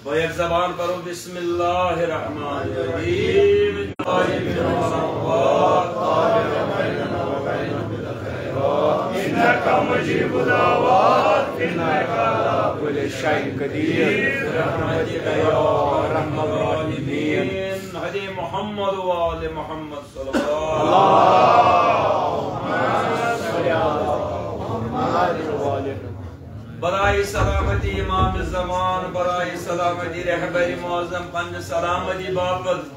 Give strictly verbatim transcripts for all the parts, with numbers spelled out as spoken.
و یک زبان پرو، بسم اللہ الرحمن الرحیم۔ انک مجیب الدعوات، انک علی کل شیء قدیر، برحمتک یا ارحم الراحمین۔ علی محمد و آل محمد صلوات۔ اللهم صل علی محمد و آل محمد۔ برای سلامتی امام زمان، برای سلامتی رهبر معظم، پننہِ سلامتی باپتھ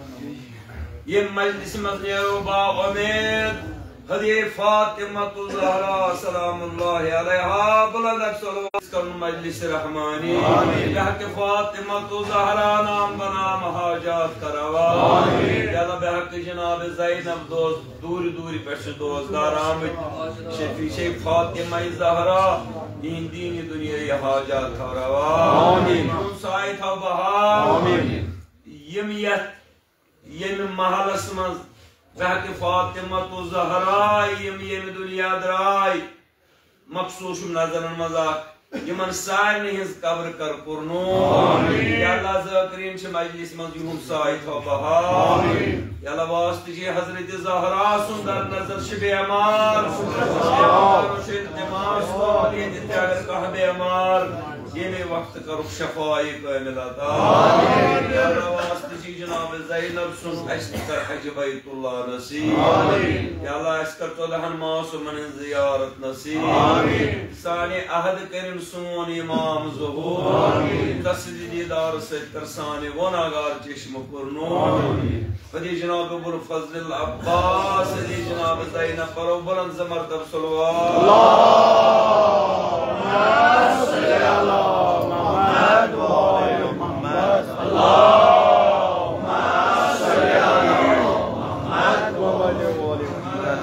ییٚمہِ مجلسہِ منٛز نیرو با امید حضرت فاطمہ الزہرا سلام اللہ علیہا بلند صلوات کرن مجلس رحمانی۔ آمین۔ بحق فاطمہ الزہرا نام بنام حاجات کروا۔ آمین۔ یا اللہ بحق جناب زینب دوست دور دور پٮ۪ٹھ چھِ دوست دار آمٕتۍ۔ شفیع شیخ فاطمہ زہرا، دین دین دنیا حاجات تھاو روا۔ آمین۔ سایہِ تھاو بہار۔ آمین۔ یِم یتھ ییٚمہِ محلس منٛز بحق فاطمہ الزہرا یِم ییٚمہِ دنیا درٛاے، مخصوص چھُم نظرن منٛز اکھ، یِمن سارنٕے ہٕنٛز قبر کر پُرنور۔ آمین۔ یا اللہ ذاکرین چھِ مجلس منٛز یِہُنٛد سایہِ تھاو بہار۔ آمین۔ یا اللہ واسطہٕ چھِ حضرت زہرا سُنٛد در نظر چھِ بیمار۔ بیمار چھُ دٮ۪ماغ سورُے ییٚتہِ تہِ اگر کانٛہہ بیمار ییٚمے وقتہٕ کرُکھ شفایہِ کامل عطا۔ آمین۔ یا اللہ واسطہٕ چھِ جناب زینب سُنٛد اَسہِ تہِ کر حج بیت اللہ نصیب۔ آمین۔ یا اللہ اَسہِ کر ژۄدہن معصومن ہٕنٛز زیارت نصیب۔ آمین۔ سانہِ عہد کٔرِن سون امام ظہور۔ آمین۔ تسلی دیدار سۭتۍ کر سانہِ گۄناہگار چشمہٕ پُرنور۔ آمین۔ خدی جناب ابو الفضل العباس، خدی جناب زینب پرو بلند زمر تب صلوات۔ اللهم صل على محمد وآل محمد۔ اللهم صل على محمد وآل محمد۔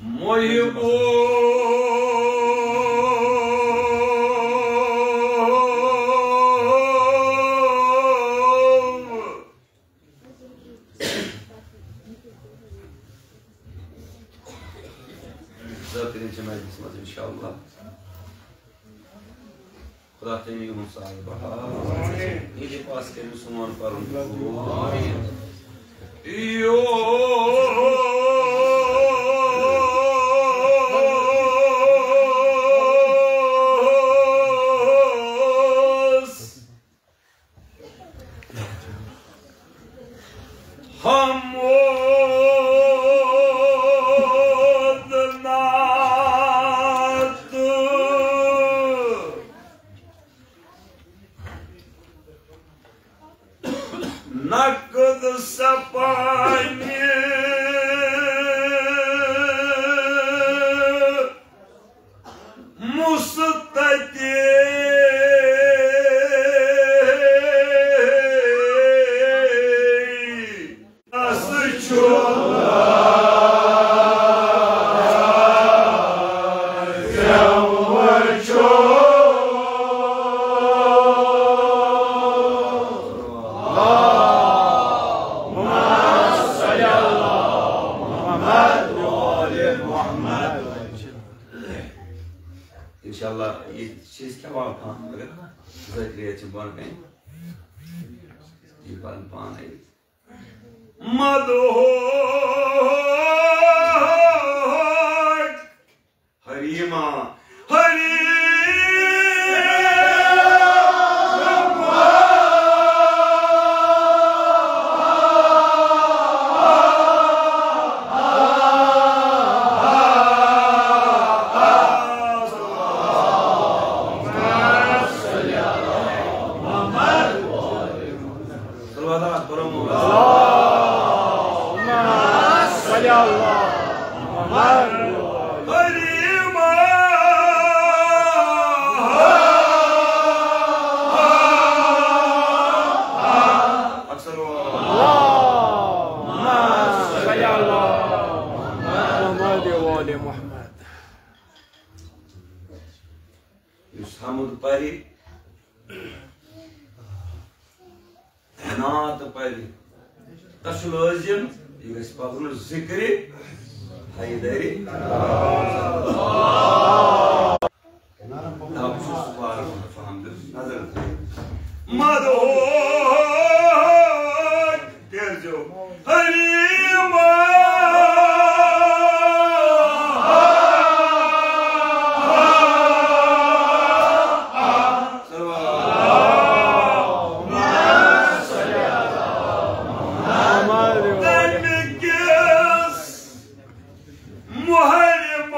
محبو ذاکرین چھِ مجلس منٛز انشاءاللہ۔ خدا تٔمی ہُنٛد سایہِ بہار۔ یہِ تہِ پاس کٔرِو سون پَرُن قبوٗل۔ یوس حمود نعت نقد سپانہِ مستطیع اس چھُ انشاءاللہ، یہِ چھِ أسۍ کھٮ۪وان کانٛہہ، مگر ذٲکرِ چھِ بۄنہٕ کَنہِ۔ یہِ پَرن پانَے۔ مدہوک حریما، حریما۔ صلوات پرو۔ اللهم صل على محمد۔ اکثر۔ اللهم صل على محمد وآل محمد۔ یُس حمد پرِ، نعت پرِ، تس چھُ لٲزِم، یہِ گژھِ پکُن ذکرِ حیدری۔ تیز جو۔ حلیمہ۔ تَمہِ کِس محرمس۔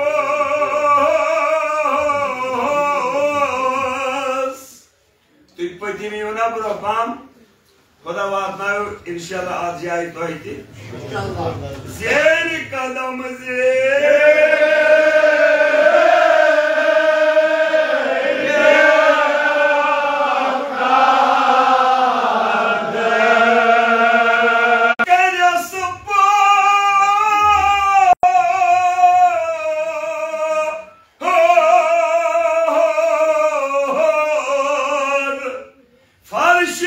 تُہۍ پٔتِم یِیِو نا برونٛہہ پہم، خۄدا واتناوِ انشاءاللہ اتھ جایہِ تۄہہِ تہِ۔ زیر قدم زیر۔ کٔرِس پار۔ فرشِ،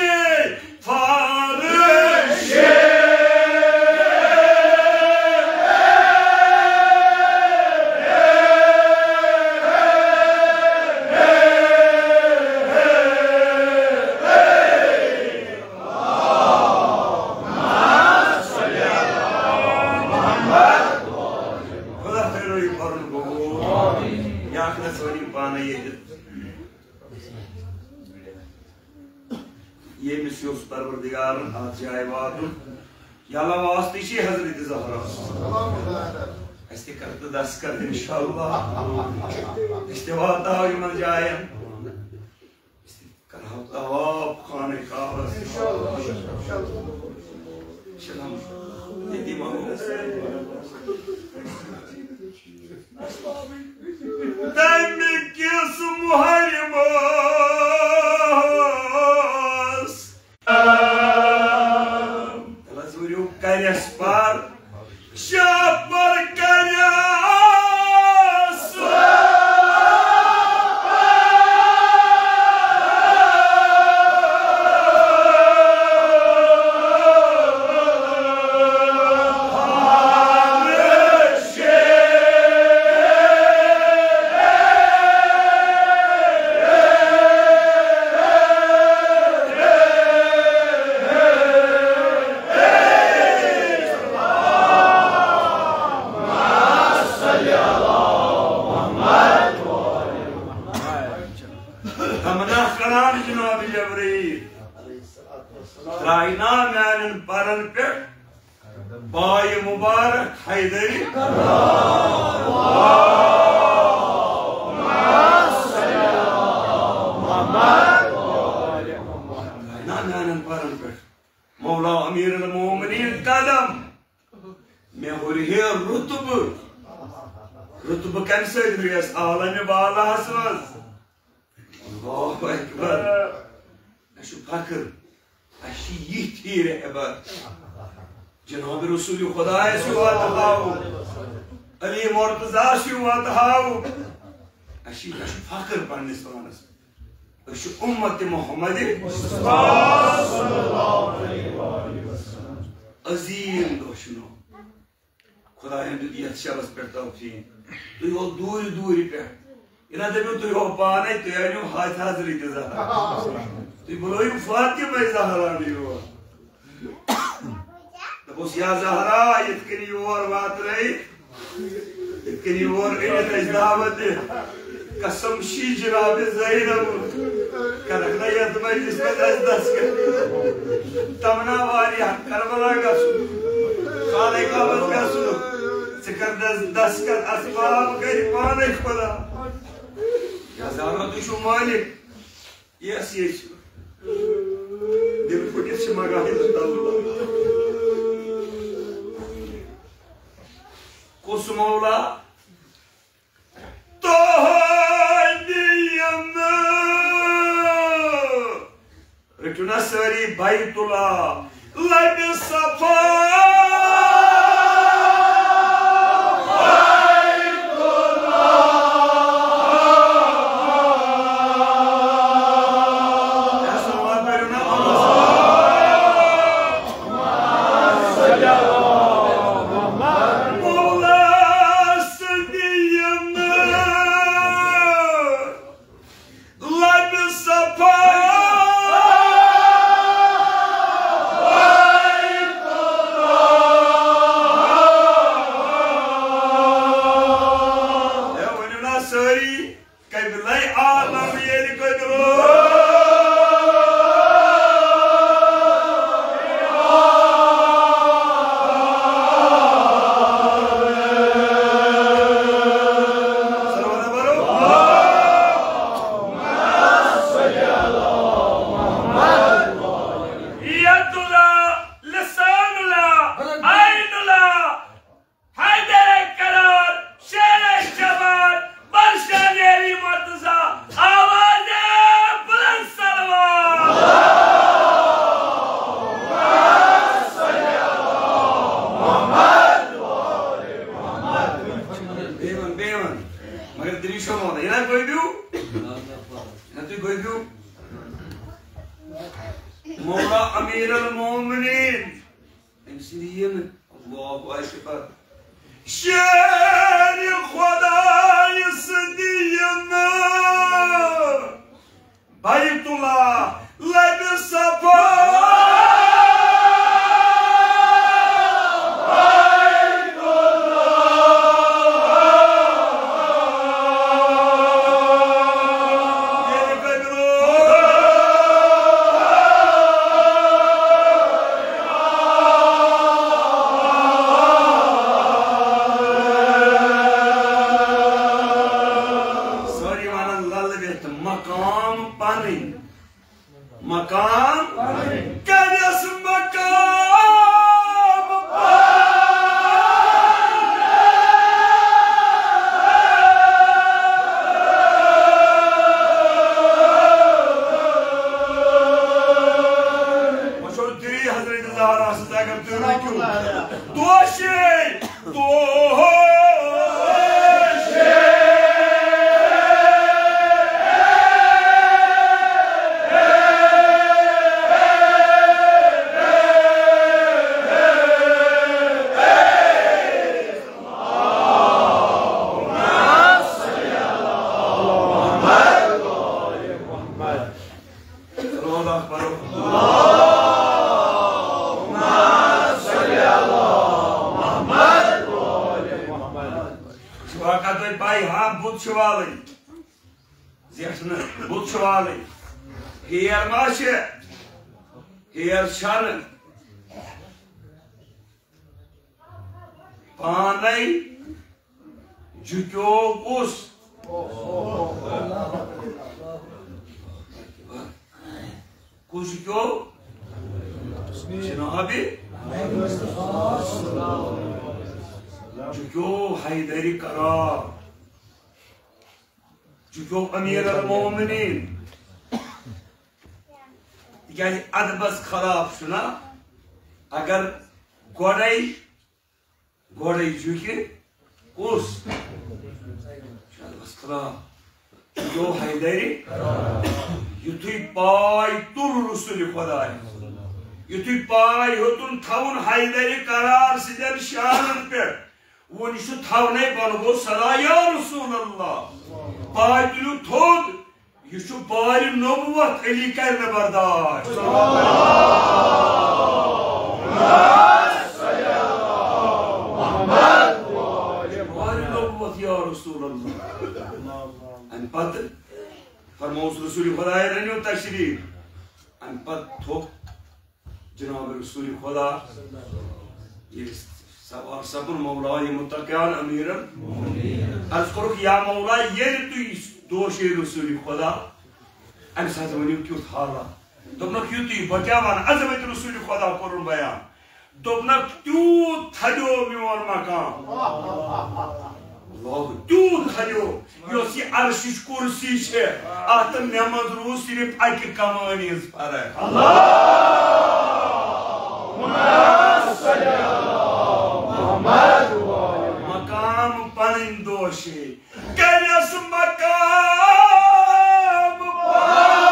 فرشِ۔ خدا کٔرِو یہِ پَرُن قبوٗل۔ یہِ اَکھ نَژوٕنی پانَے ییٚتہِ۔ ییٚمِس یوٚژھ پروردگارن اتھ جایہِ واتُن، یلہ واسطہٕ چھِ حضرت زہرا۔ اسہِ تہِ کر تہٕ دس کر انشاءاللہ۔ أسۍ تہِ واتہو یِمن جاین۔ أسۍ تہِ کرہو طواف خانہ کعبس۔ انشاءاللہ۔ تَمہِ کِس محرمس۔ تَلہٕ حظ ؤرِو کَرٮ۪س پَر، شاہ پَر کَرٮ۪س۔ تمنا کران جناب جبرائیل، ترٛایہِ نا میانٮ۪ن پرن پٮ۪ٹھ بایہِ مبارک حیدری۔ نا میانٮ۪ن پرن پٮ۪ٹھ مولا امیر المومنین قدم۔ مےٚ ہُرِ ہے رُتبہٕ۔ رُتبہٕ کمہِ سۭتۍ ہُریس؟ عالمِ بالاہس منٛز۔ اللہ اکبر۔ اسہِ چھُ فخر، اسہِ چھِ یِتھۍ رہبر۔ جناب رسول خدایس چھُ واتہٕ ہاوُن، علی مرتضیٰ چھُ واتہٕ ہاوُن۔ اسہِ چھِ، اسہِ چھُ فخر پننِس پانس۔ أسۍ چھِ اُمت محمد مصطفیٰ صلی اللہ علیہ وآلہ وسلم۔ عظیم دۄہ چھُ نوٚو۔ خدایَن دیُت یَتھ شبَس پٮ۪ٹھ توفیٖق۔ تُہۍ وٲتِو دوٗرِ دوٗرِ پٮ۪ٹھ۔ یہِ نہ دٔپِو تُہۍ ہو پانَے، تُہۍ أنِو ہَتھ حضرت زہرا۔ تُہۍ بُلٲیِو فاطمہ زہرا یور۔ دوٚپُس، یا زہرا، یِتھ کٔنۍ یور واتنٲیِتھ، یِتھ کٔنۍ یور أنِتھ اَسہِ دعوت دِتھ۔ قسم چھی جناب زینب، کرکھ نہ یتھ مجلس منٛز اَسہِ دستخط۔ تمنا واریاہ کربلا گژھُن، خانہ کعبس گژھُن۔ ژٕ کر دس-، دستخط، اسباب کرِ پانے خدا۔ یا زہرا، تُہۍ چھِو مٲلِک۔ یس یہِ چھُ۔ دِل پھُٹِتھ چھِ منٛگان یہِ تَلہٕ۔ کُس مولا؟ تۄہہِ دِیِن۔ رٔٹِو نا سٲری بیت اللہ، لبِ صفا۔ مولا سدینا۔ لبِ صفا۔ قبلہ عالم ییٚلہِ قبلو۔ سلوات برو۔ ید اللہ، لسان اللہ، عین اللہ، حیدر قرار، شیر جبار، برشان علی مرتضی، آواز بلند سلوات۔ بیٚیہِ وَن، بیٚیہِ وَن۔ مگر دِلی چھُ وَنان، یہِ نہ گوٚو بیٚو۔ نہ تُہۍ گوٚو بیٚو۔ مولا امیر المومنین۔ أمۍ سٕنٛدِ یِنہٕ۔ اللہ اکبر۔ شیر خدای سٕنٛدِ یِنہٕ۔ بیت اللہ لبِ صفا۔ بیت اللہ۔ ییٚلہِ قبلو۔ سٲری وَنان لَلہٕ ویٚتھ مقام پَنٕنۍ۔ مقام پَنٕنۍ۔ کَرٮ۪س مقام پَنٕنۍ۔ وۄنۍ چھو تُہۍ حضرت زہرا سٕنٛز اگر تُہۍ رُکِو۔ دوشے، دوشے۔ سلام اللہ پرو۔ اللہم صل علی محمد و آل محمد۔ چھوا کتھ پاے، ہاں، بُتھ چھُ والٕنۍ۔ زیٹھ نہٕ، بُتھ چھُ والٕنۍ۔ ہیر ما چھِ؟ ہیر چھنہٕ۔ پانے جُکیو کُس؟ کُس جُکیو؟ جناب، جُکیو حیدر کرار۔ جُکیو امیر المومنین۔ تِکیازِ ادبس خلاف چھُنہ، اگر گۄڈے گۄڈے جُکہِ کُس؟ شاید وسلام۔ یو حیدری۔ یُتھُے پاے تُل رسول خداے، یُتھُے پاے ہیوٚتُن تھاوُن حیدری قرار سٕنٛدٮ۪ن شانن پٮ۪ٹھ، وۄنۍ چھُ تھاونے بۄن گوٚو صدا یا رسول اللہ۔ پاے تُلِو تھوٚد۔ یہِ چھُ بارِ نبوت، علی کرِ نہٕ برداشت۔ بارِ نبوت یا رسول اللہ۔ اَمہِ پتہٕ فرمووُس رسول خدایَن، أنِو تشریف۔ اَمہِ پتہٕ تھوٚپ جناب رسول خدا، ییٚلہِ سوال سپُد، مولا متقیان امیر، عرض کوٚرُکھ، یا مولا، ییٚلہِ تُہۍ دوشے رسول خدا، اَمہِ ساتہٕ ؤنِو کیُتھ حالات۔ دوٚپنکھ، یُتُے، بہٕ کیٛاہ وَنہٕ، عظمت رسول خدا کوٚرُن بیان۔ دوٚپنکھ، تیوٗت تھدیو میون مقام۔ اللہ، تیوٗت تھدیو۔ یۄس یہِ عرشٕچ کُرسی چھِ، اتھ تہٕ مےٚ منٛز روٗز صرف اکہِ کمٲنۍ ہٕنٛز فرق۔ مقام پنٕنۍ دوشے، کٔرِس مقام پنٕنۍ۔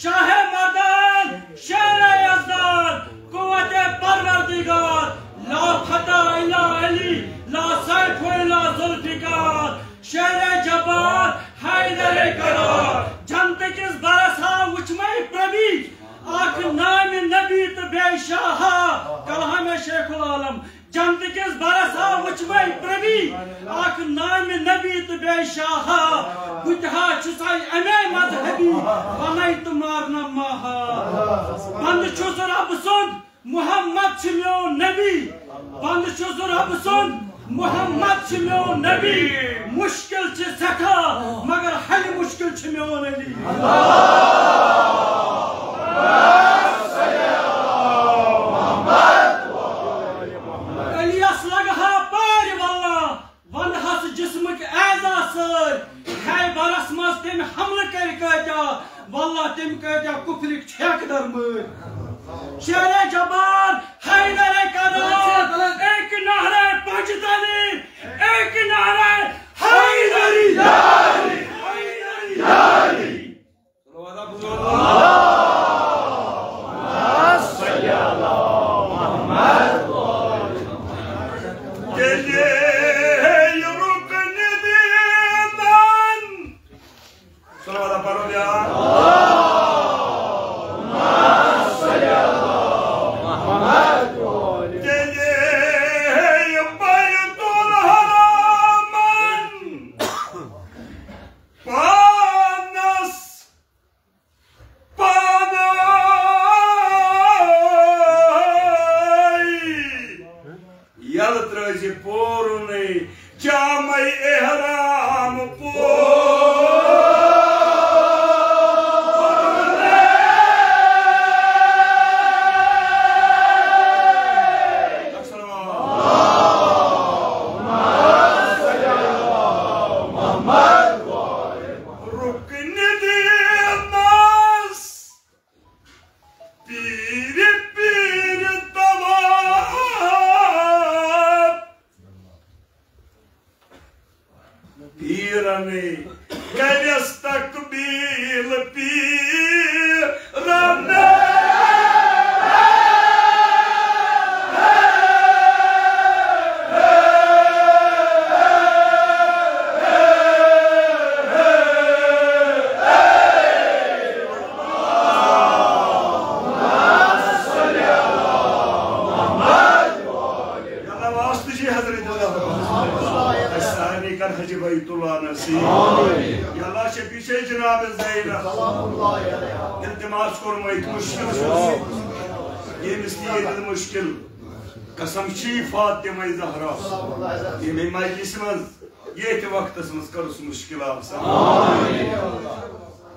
شاہ مردان، شیر یزدان، قوت پروردگار، لا فتح الا علی، لا سیف الا ذوالفقار، شیر جبار، حیدر قرار۔ جنت کِس برس ہا وُچھ مے پربی، اکھ نام نبی تہٕ بیٚیہِ شاہا، کلام شیخ العالم۔ جنت کِس برس ہا وُچھ مے پربی، اکھ نام نبی تہٕ بیٚیہِ شاہا۔ بہٕ تہِ ہا چھُسے امے مذہبی، ونے تہٕ مارنہ ماہا۔ بندٕ چھُس رب سُنٛد، محمد چھُ میون نبی۔ بندٕ چھُس رب سُنٛد، محمد چھُ میون نبی۔ مشکل چھِ سٮ۪ٹھاہ، مگر حل مشکل چھُ میون علی۔ علیَس لگہٕ ہا پارِ واللہ، ونہس جسمٕکۍ اعضا سٲرۍ۔ خیبرس منٛز تٔمۍ حملہٕ کٔرۍ کٲتیٛاہ، واللہ تٔمۍ کٲتیٛاہ کفرٕکۍ ٹھیکہٕ در مٲرۍ۔ شیر جبار، حیدر قرار، ایک نعرہ پنجتنی، ایک نعرہ حیدری۔ تیٚلے رُکن دیٖدن۔ صلوات پرو بیار۔ تیٚلے بیت الحرامن پانس پانے یلہٕ ترٲوزِ پورُنے جامے احرام پورُنے۔ رُکنہِ دیٖنس پیٖرِ پیٖرِ طواف۔ پیٖرنٕے کَرٮ۪س تقبیٖل پیٖرنٕے۔ یا اللہ، واسطہٕ چھِ حضرت اللہ۔ اَسہِ سارنٕے کر حج بیت اللہ نصیب۔ یا اللہ، شفیع چھے جناب زینب۔ التماس کوٚرمُت، مُشکِل چھُ۔ ییٚمِس تہِ ییٚتٮ۪ن مُشکِل، قسم چھِ فاطمہ زہرا، ییٚمہِ مجلسہِ منٛز ییٚتھۍ وقتس منٛز کٔرٕس مُشکل آسان۔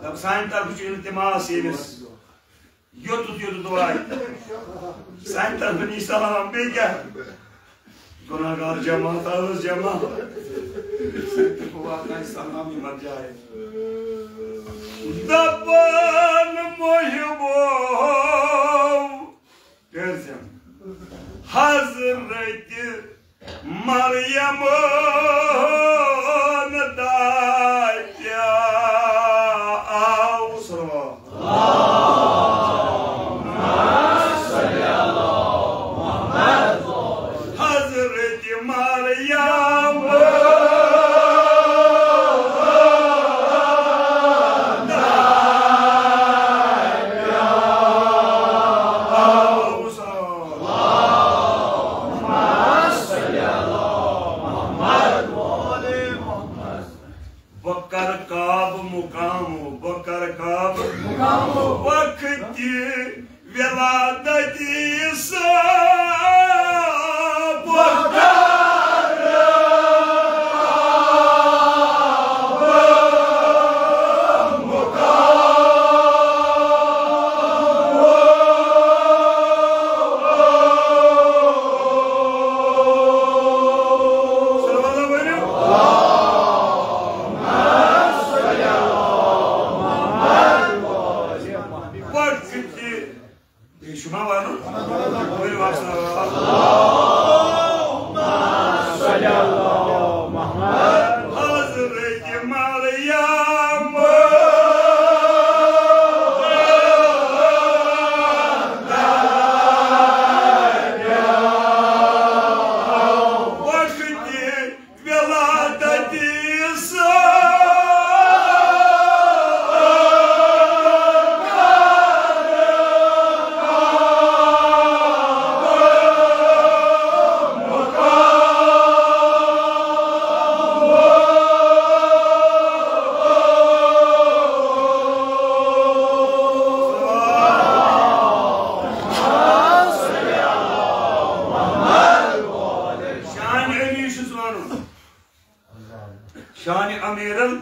دَپ، سانہِ طرفہٕ چھُ التماس ییٚمِس یوٚتُتھ یوٚتُتھ واتہِ۔ سانہِ طرفہٕ نی سلام، بیٚیہِ کیٛاہ؟ گۄناہگار جماعت، آ ٲس جماعت۔ واتناوِ سلام یِمن جاین۔ دَپان محبو، کٔرزٮ۪م حضرت مریم داتیا آو۔ صلوات۔ حضرت مریم آو۔ صلوات۔ بہٕ کر کعبہٕ مقامو، بہٕ کر کعبہٕ مقامو۔ وقتِ ولادتِ عیسیٰ بہٕ کر کعبہٕ مقامو۔ صلوات ؤنِو۔ وقتِ، بیٚیہِ چھُ ما وَنُن؟ ؤنِو حظ، صلوات۔ شانِ امیر ال۔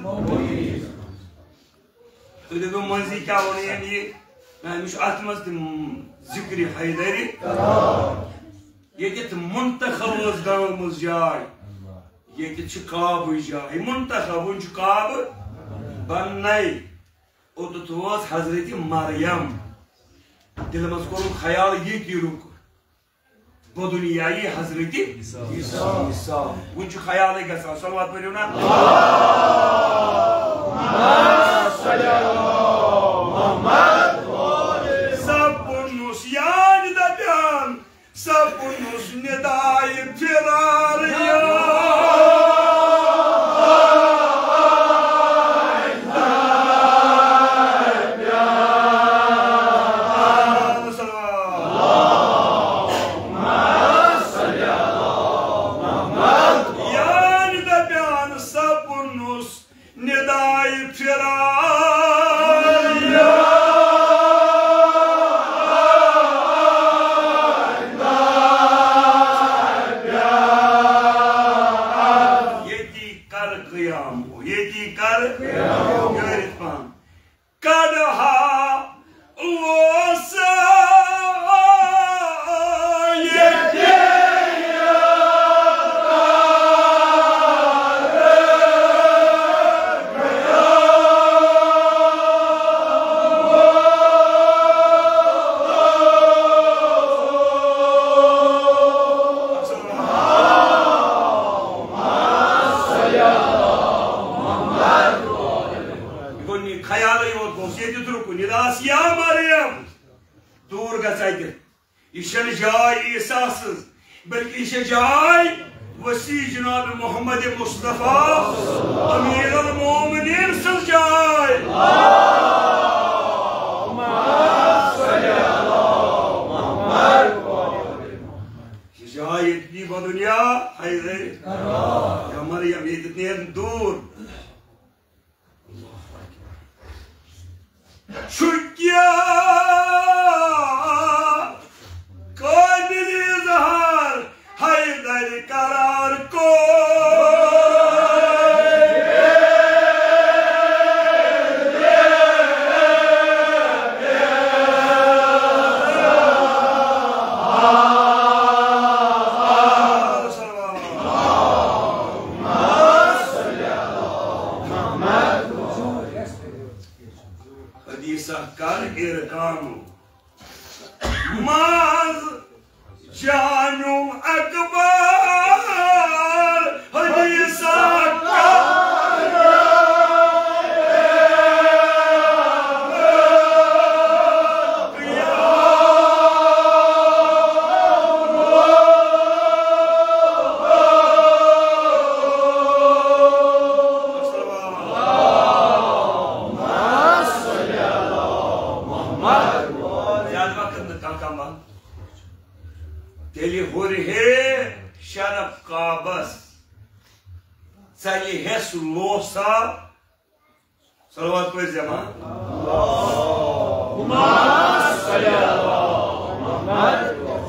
تُہۍ دٔپِو، مٔنٛزی کیٛاہ ووٚن أمۍ یہِ؟ نہ، أمِس چھُ اَتھ منٛز تہِ ذِکرِ حیدری۔ ییٚتٮ۪تھ منتخب ٲس گامہٕ منٛز جاے، ییٚتٮ۪تھ چھِ کعبٕچ جاے۔ منتخب، وۄنۍ چھُ کعبہٕ بننے۔ اوٚتَتھ وٲژ حضرت مریم۔ دِلہِ منٛز کوٚرُن خیال، یہِ تہِ رُک۔ بدنیایی حضرت عیسیٰ۔ وۄنۍ چھُ خیالٕے گژھان، صلوات پٔرِو نا۔ سپُن اوس یاد دپان، سپُن اوس ندائے فرار یاد۔ یاد دپان سپُن اوس ندائے فرار۔ ییٚتی کر قیام، ییٚتی کر قیام۔ یٲرِتھ پہن۔ کڑہا اوس ییٚتہِ۔ گۄڈٕنیُک خیالٕے یوت گوٚژھ ییٚتہِ درٛوٚکُن۔ یہِ دَپس، یا مریم، دوٗر گژھ اَتہِ۔ یہِ چھَنہٕ جاے عیسیٰ سٕنٛز، بلکہِ یہِ چھےٚ جاے وسیع جناب محمد مصطفیٰ امیر المومنین سٕنٛز جاے۔ یہِ جاے ییٚتہِ یی بدنیا حیدر یا مریم، ییٚتہِ نیرن دوٗر۔ چھُ کیٛاہ قٲبلِ اظہار حیدر قرار کو۔ حدیثہ کر ارقام منٛز جانو اکبر، حدیثہ کر۔ زیادٕ وقت نہٕ کانٛہہ کمال۔ تیٚلہِ ہُرِ ہے شرف کعبس، ژلہِ ہٮ۪س لوسا۔ صلوات پٔرۍ زِ ما۔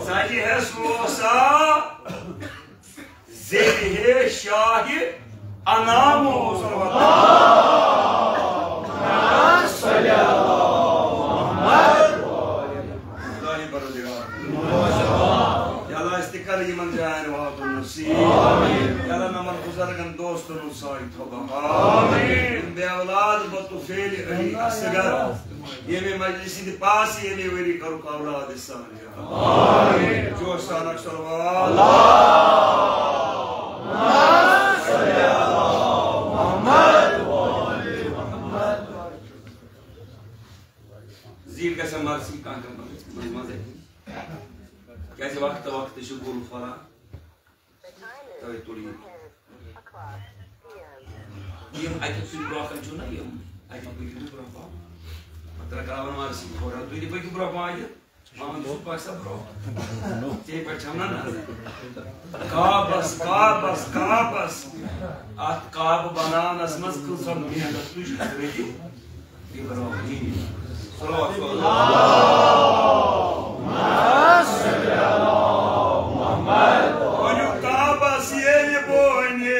ژلہِ ہٮ۪س لوسا۔ زیرِ ہے شاہِ انامو۔ صلوات۔ خدای پروردگار۔ یا اللہ، أسۍ تہِ کر یِمن جاین واتُن نصیب۔ یا اللہ، نمن بزرگن دوستن ہُنٛد سایہِ تھوبہ۔ آمین۔ بے اولاد بطفیل علی اصغر۔ ییٚمہِ مجلسہِ تہِ پاس ییٚمہِ ؤری کرُکھ اولاد سان۔ جوش سان اکھ صلوات۔ زیٖٹھ گژھِ ہا مرثی کانٛہہ کانٛہہ منٛزٕ منٛزٕ اَتہِ۔ کیٛازِ وقتہٕ وقتہٕ چھُ گُل پھۄلان۔ توے تُل یہِ۔ یِم اَتہِ سُہ برٛونٛہہ کَنہِ چھُو نا یِم، اَتہِ پٔکِو تُہۍ برٛونٛہہ پَہَم۔ پَتہٕ ترٛاوَن وارٕ سۭتۍ تھوڑا، تُہۍ تہِ پٔکِو برٛونٛہہ پَہَم اَتہِ۔ محمد یوسف پَکہِ سا برٛونٛہہ۔ ژےٚ پٮ۪ٹھ چھَم نا نظر۔ کعبَس، کعبَس، کعبَس۔ اَتھ کعبہٕ بَناونَس منٛز کۭژاہ محنت تُج حضرت ابراہیم۔ صلوات۔ ؤنِو کعبس ییٚلہِ بونہِ۔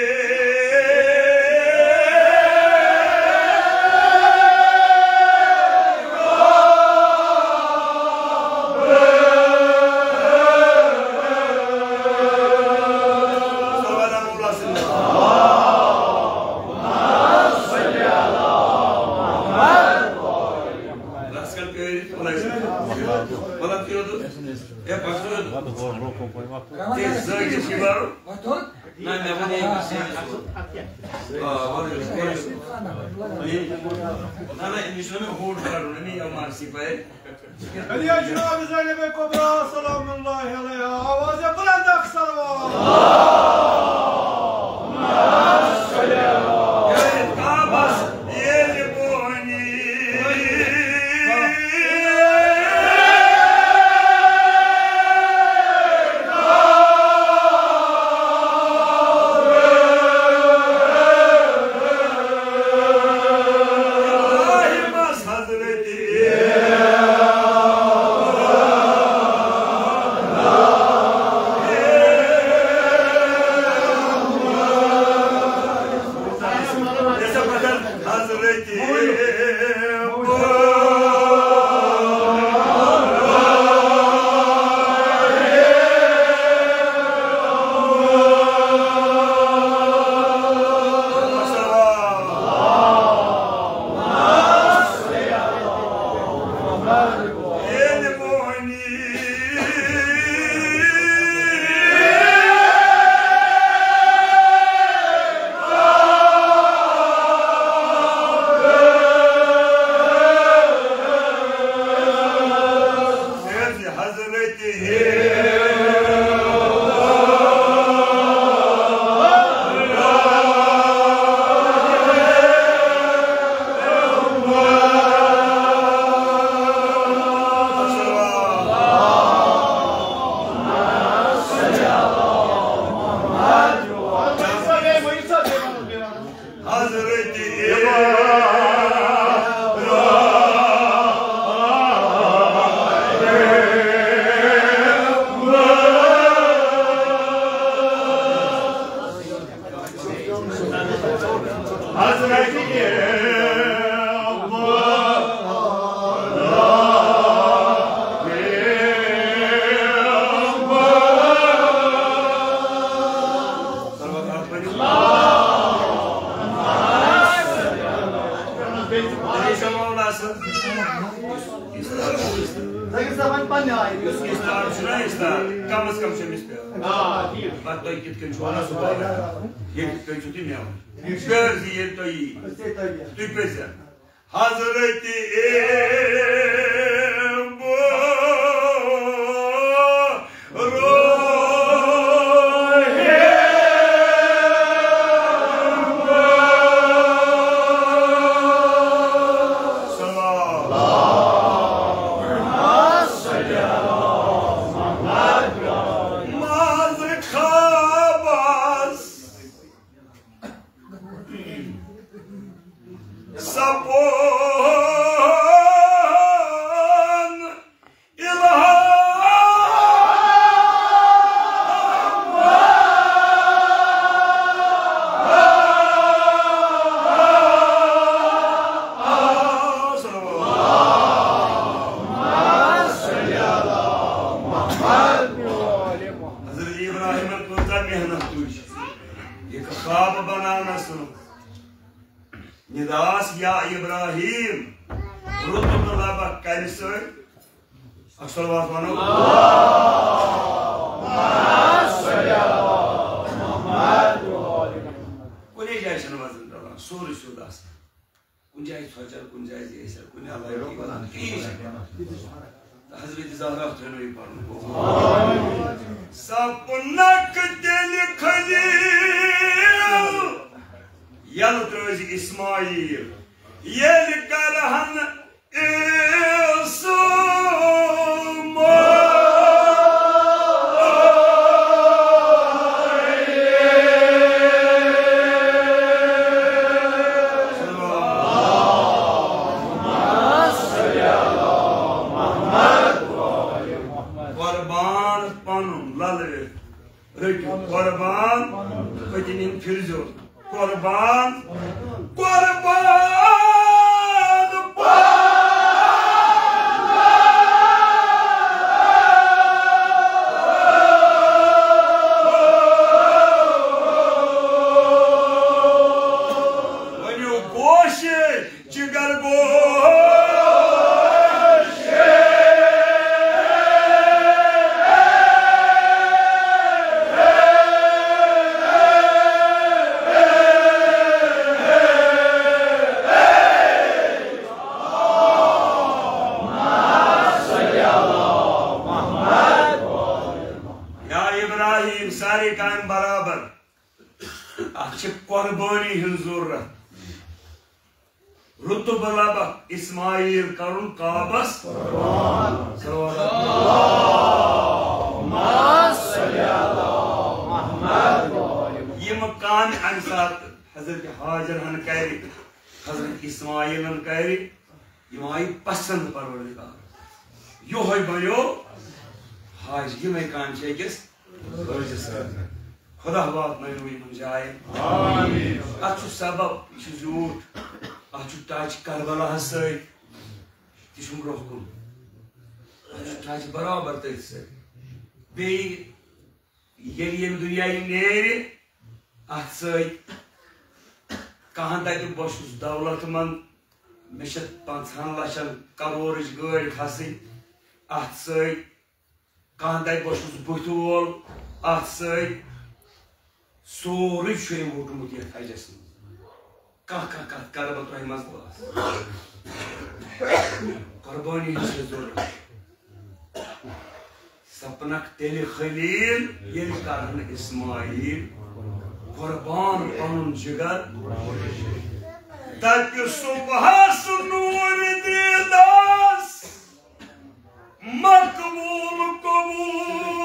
نہ، مےٚ وَنے أمِس، أمِس ووٚن۔ آ، وَن أمِس، وَن أمِس۔ نہ، نہ، أمِس چھُنہٕ مےٚ ہوٗٹ کَڑُن، أمِس یہِ ایم آر سی پَرِ۔ علی جناب زینب کبریٰ سلام اللہ علیہا، آواز بلند اکھ صلوات۔ ییٚلہِ کعبس ییٚلہِ بونی۔ ابراہیمس حضرت حضرت حضرت حضرت حضرت زَن یُس سا وۄنۍ پننہِ آیہِ۔ یُس اِستار چھُنہ اِستار، کم از کم چھُ أمِس پٮ۪وان۔ آ، ٹھیٖک۔ پتہٕ تُہۍ کِتھ کٔنۍ چھُو وَنان سُہ پَرِ؟ ییٚتہِ کٔرۍ چھُو تُہۍ مےٚ وَنُن۔ ٹھیٖک چھُ۔ پٔرزِ ییٚلہِ تۄہہِ یی۔ أسۍ چھِ تۄہہِ پٮ۪ٹھ۔ تُہۍ پٔرزِ۔ حضرت ابراہیم۔ سلام۔ منٛزٕ خوابس سپُد الہام۔ حضرت ابراہیمن کۭژاہ محنت تُج یہِ خواب بناونس منٛز۔ نداس یا ابراہیم، رُت نہٕ لبہ کنہِ سۭتۍ۔ اکھ صلوات ونو۔ کُنے جایہِ چھنہٕ وزن ڈلان، سورُے سیوٚد آسان۔ کُنہِ جایہِ ژھۄچر، کُنہِ جایہِ زیچھر، کُنہِ علاقہٕ یِوان، کِہیٖنۍ چھُنہٕ۔ تہٕ حضرت زہرا تھٲینو یہِ پنُن قبول۔ سپنکھ تیٚلہِ خلیل، یلہٕ ترٲزِ اسماعیل، ییٚلہِ کرہن قربان پنُن للہٕ رٔٹِو، قربان پٔتِم یِم پھِرزیو۔ قربان، قربان۔ ؤنِو گوشے جگر گوش۔ قربانی ہٕنٛز ضروٗرت۔ رُتُب لبق اسماعیل کرُن کعبس۔ صلوات۔ یِم کامہِ اَمہِ ساتہٕ حضرت ہاجر ہن کرِ، حضرت اسماعیل ہن کرِ، یِم آیہِ پسند پروردگار۔ یِہوٚے بنیو حاج، یِمے کامہِ چھِ أکِس حٲجِس خٲطرٕ۔ خدا واتنٲیِو یِمن جاین۔ آمین۔ اتھ چھُ سبب، یہِ چھُ زیوٗٹھ۔ اتھ چھُ ٹچ کربلاہس سۭتۍ، تہِ چھُم برونٛہہ کُن۔ اتھ چھُ ٹچ برابر تٔتھۍ سۭتۍ۔ بیٚیہِ ییٚلہِ ییٚمہِ دُنیا یہِ نیرِ، اتھ سۭتۍ کانٛہہ دپہِ، بہٕ چھُس دولت مند، مےٚ چھِ پنٛژاہن لچھن کرورٕچ گٲڑۍ کھسٕنۍ، اتھ سۭتۍ کانٛہہ دپہِ، بہٕ چھُس بُتھِ وول، اتھ سۭتۍ سورُے چھُ أمۍ ووٚٹمُت یتھ حجس منٛز۔ کانٛہہ کانٛہہ کتھ کرٕ بہٕ تۄہہِ منٛز پاس۔ قربٲنی ہٕنٛز چھےٚ ضروٗرت۔ سپنکھ تیٚلہِ خلیل، ییٚلہِ کرن اسماعیل قربان پنُن جگر۔ دپہِ صبحس نوٗرِ دیٖدس، مقبول قبول۔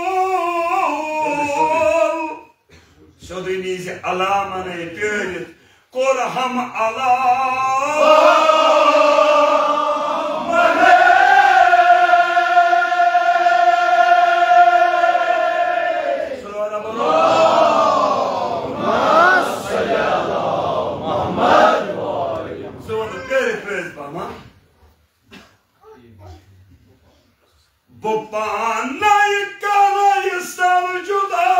سیوٚدُے نیٖزِ علامن پیٲرِتھ، کوٚر ہم علام۔ سیوٚد پیٲرِتھ پیٲرِتھ پہمہ۔ بہٕ پانے کرے سر جدا،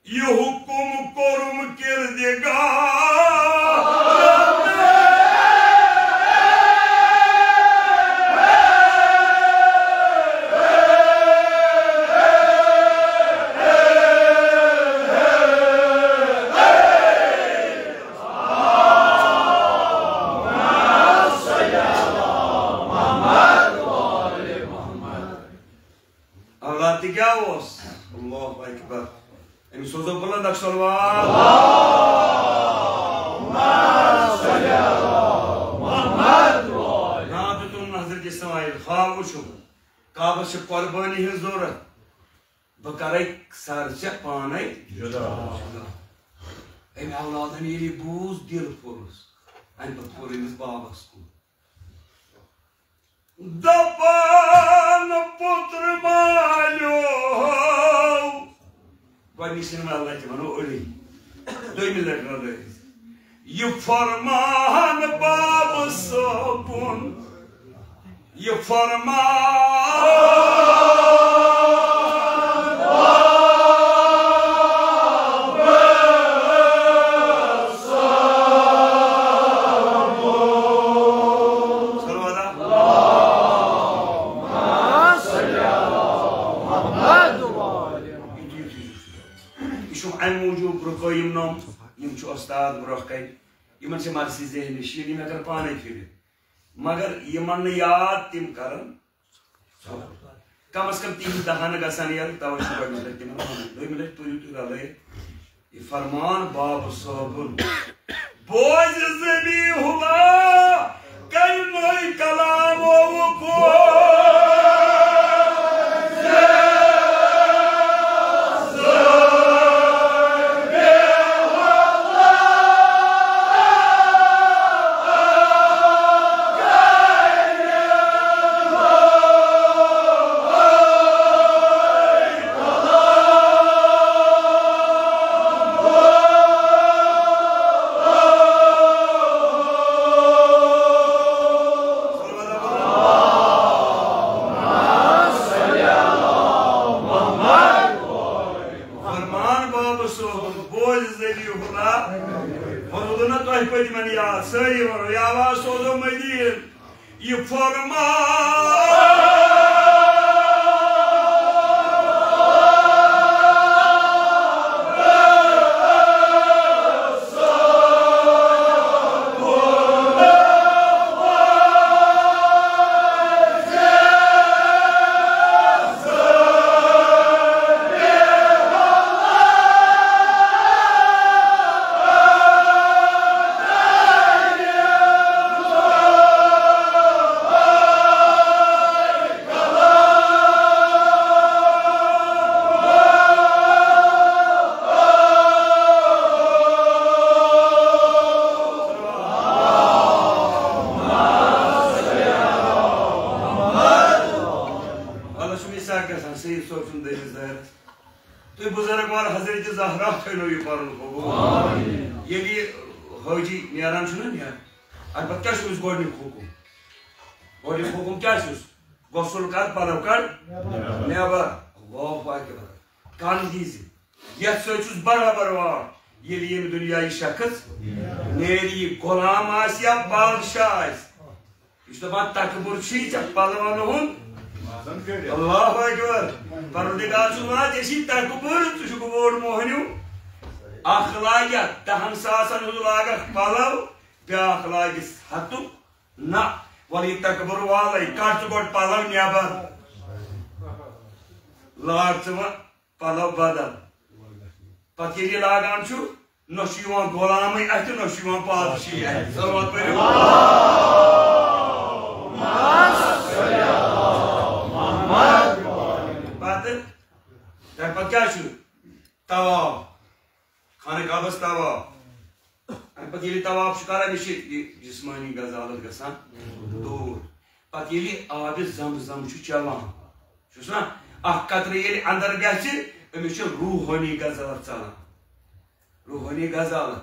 یہِ حُکُم کوٚرُم کردگار۔ اللہ تہِ کیٛاہ اوس؟ اللہ اکبر۔ أمۍ سوزو بلند اکھ صلوات۔ ناو دیُتُن حضرت اسماعیل، خواب وٕچھُن، کعبس چھِ قربٲنی ہٕنٛز ضروٗرت۔ بہٕ کرے سر ژےٚ پانے جدا۔ أمۍ اولادن ییٚلہِ یہِ بوٗز، دِل پھوٚرُس۔ اَمہِ پتہٕ پھوٚر أمِس بابس کُن۔ دپان پُتر مالیو۔ گۄڈٕنِچ سیٖنما لٹہِ ونو أڑی۔ دوٚیمہِ لٹہِ رلٲوِتھ۔ یہِ فرمان باب صٲبُن۔ یہِ فرمان۔ صلوات۔ یہِ چھُ اَمہِ موٗجوٗب رُکٲیِم نوم، یِم چھِ اُستاد برٛونٛہہ کَنہِ، یِمن چھِ مرثی ذہنی شیٖن، یِم ہٮ۪کن پانے پھِرِتھ۔ مگر یِمن نہٕ یاد، تِم کرن۔ کم از کم تِہِنٛدۍ دَہن گژھن یَلہٕ، توے چھُ گۄڈٕنِچ لٹہِ تِمن وَنان۔ دوٚیمہِ لٹہِ پٔرِو تُہۍ رلٲیِتھ یہِ فرمان باب صٲبُن۔ بوزِ ذبیح اللہ، کرِ نٔے کلام وقوع۔ فرمان باب صٲبُن، بوزِ ذبیح اللہ۔ ووٚنوٕ نہ تۄہہِ پٔتمٮ۪ن یاد، سٲری وَنو، یا آواز سوزو مدیٖن۔ یہِ فرمان۔ حضرت زہرا تھٲینو یہِ پَرُن قبوٗل۔ ییٚلہِ یہِ حٲجی نیران چھُنہ نیران، اَمہِ پَتہٕ کیٛاہ چھُ أمِس گۄڈٕنیُک حُکُم؟ گۄڈٕنیُک حُکُم کیٛاہ چھُس؟ غسل کر، پَلو کڑ نٮ۪بر۔ اللہ اکبر۔ کَن دیٖزِ۔ یَتھ سۭتۍ چھُس برابر واٹھ۔ ییٚلہِ ییٚمہِ دُنیا یہِ شخص نیرِ، یہِ غلام آسہِ یا بادشاہ آسہِ، یہِ چھُ دَپان، تکبر چھُے ژےٚ پلون ہُنٛد۔ اللہ اکبر۔ پروردگار چھُ وَنان، ژےٚ چھُے تکبر، ژٕ چھُکھ بوٚڑ مۄہنیو۔ اکھ لاگہِ دَہَن ساسَن ہُنٛد لاگَکھ پلو، بیٛاکھ لاگہِ ہَتُک۔ نہ، وَلہٕ یہِ تکبر والَے، کَڑ ژٕ گۄڈٕ پلو نٮ۪بر۔ لاگ ژٕ وۄنۍ پلو بدل۔ پتہٕ ییٚلہِ یہِ لاگان چھُ، نہ چھُ یِوان غلامٕے اَتھِ، نہ چھُ یِوان پادشاہی اَتھِ۔ صلوات پٔرِو۔ پتہٕ، تَمہِ پتہٕ کیٛاہ چھُ؟ طواف۔ خانہ کعبس طواف۔ اَمہِ پتہٕ ییٚلہِ طواف چھُ کران، أمِس چھِ یہِ جسمٲنی غزالت گژھان دوٗر۔ پتہٕ ییٚلہِ آبِ زم زم چھُ چٮ۪وان، چھُس نا، اکھ قطرٕ ییٚلہِ اندر گژھِ، أمِس چھِ روحٲنی غزالت ژلان۔ روحٲنی غزالت۔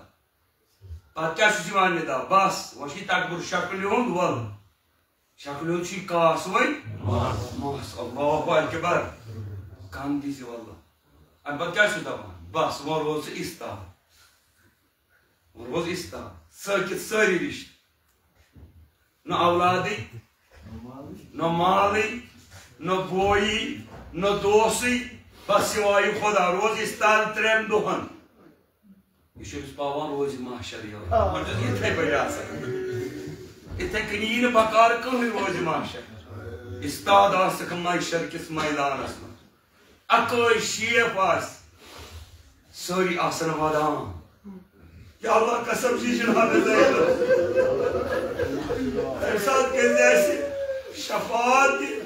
پتہٕ کیٛاہ چھُس یِوان نِدا؟ بس، وۄنۍ چھُ یہِ تکبر شکلہِ ہُنٛد وَل۔ شکلہِ ہُنٛد چھُ یہِ کاس وۄنۍ۔ مس۔ مس، اللہ اکبر۔ کم دیٖزِ واللہ۔ اَمہِ پتہٕ کیٛاہ چھُس دَپان؟ بس، وۄنۍ روز ژٕ استاد۔ وۄنۍ روز استاد۔ ژٕ کِتھ سٲری رِشتہٕ۔ نہ اولادٕے، نہ مالٕے، نہ بویی، نہ دوسٕے، بس سوایہِ خۄدا۔ روز استاد ترٛٮ۪ن دۄہن۔ یہِ چھُ أمِس پاوان روزِ محشر یورٕ۔ آ۔ وۄنۍ چھُس یِتھَے پٲٹھۍ آسان۔ یِتھَے کٔنی یی نہٕ بکار کٕہٕنۍ روزِ محشر۔ استاد آسکھ محشر کِس میدانس منٛز۔ اَکٲے شیف آسہِ۔ سٲری آسن ودان۔ یا اللہ قسم چھِ جناب زینب۔ تَمہِ ساتہٕ کٔرۍ زِ اَسہِ شفاعت تہِ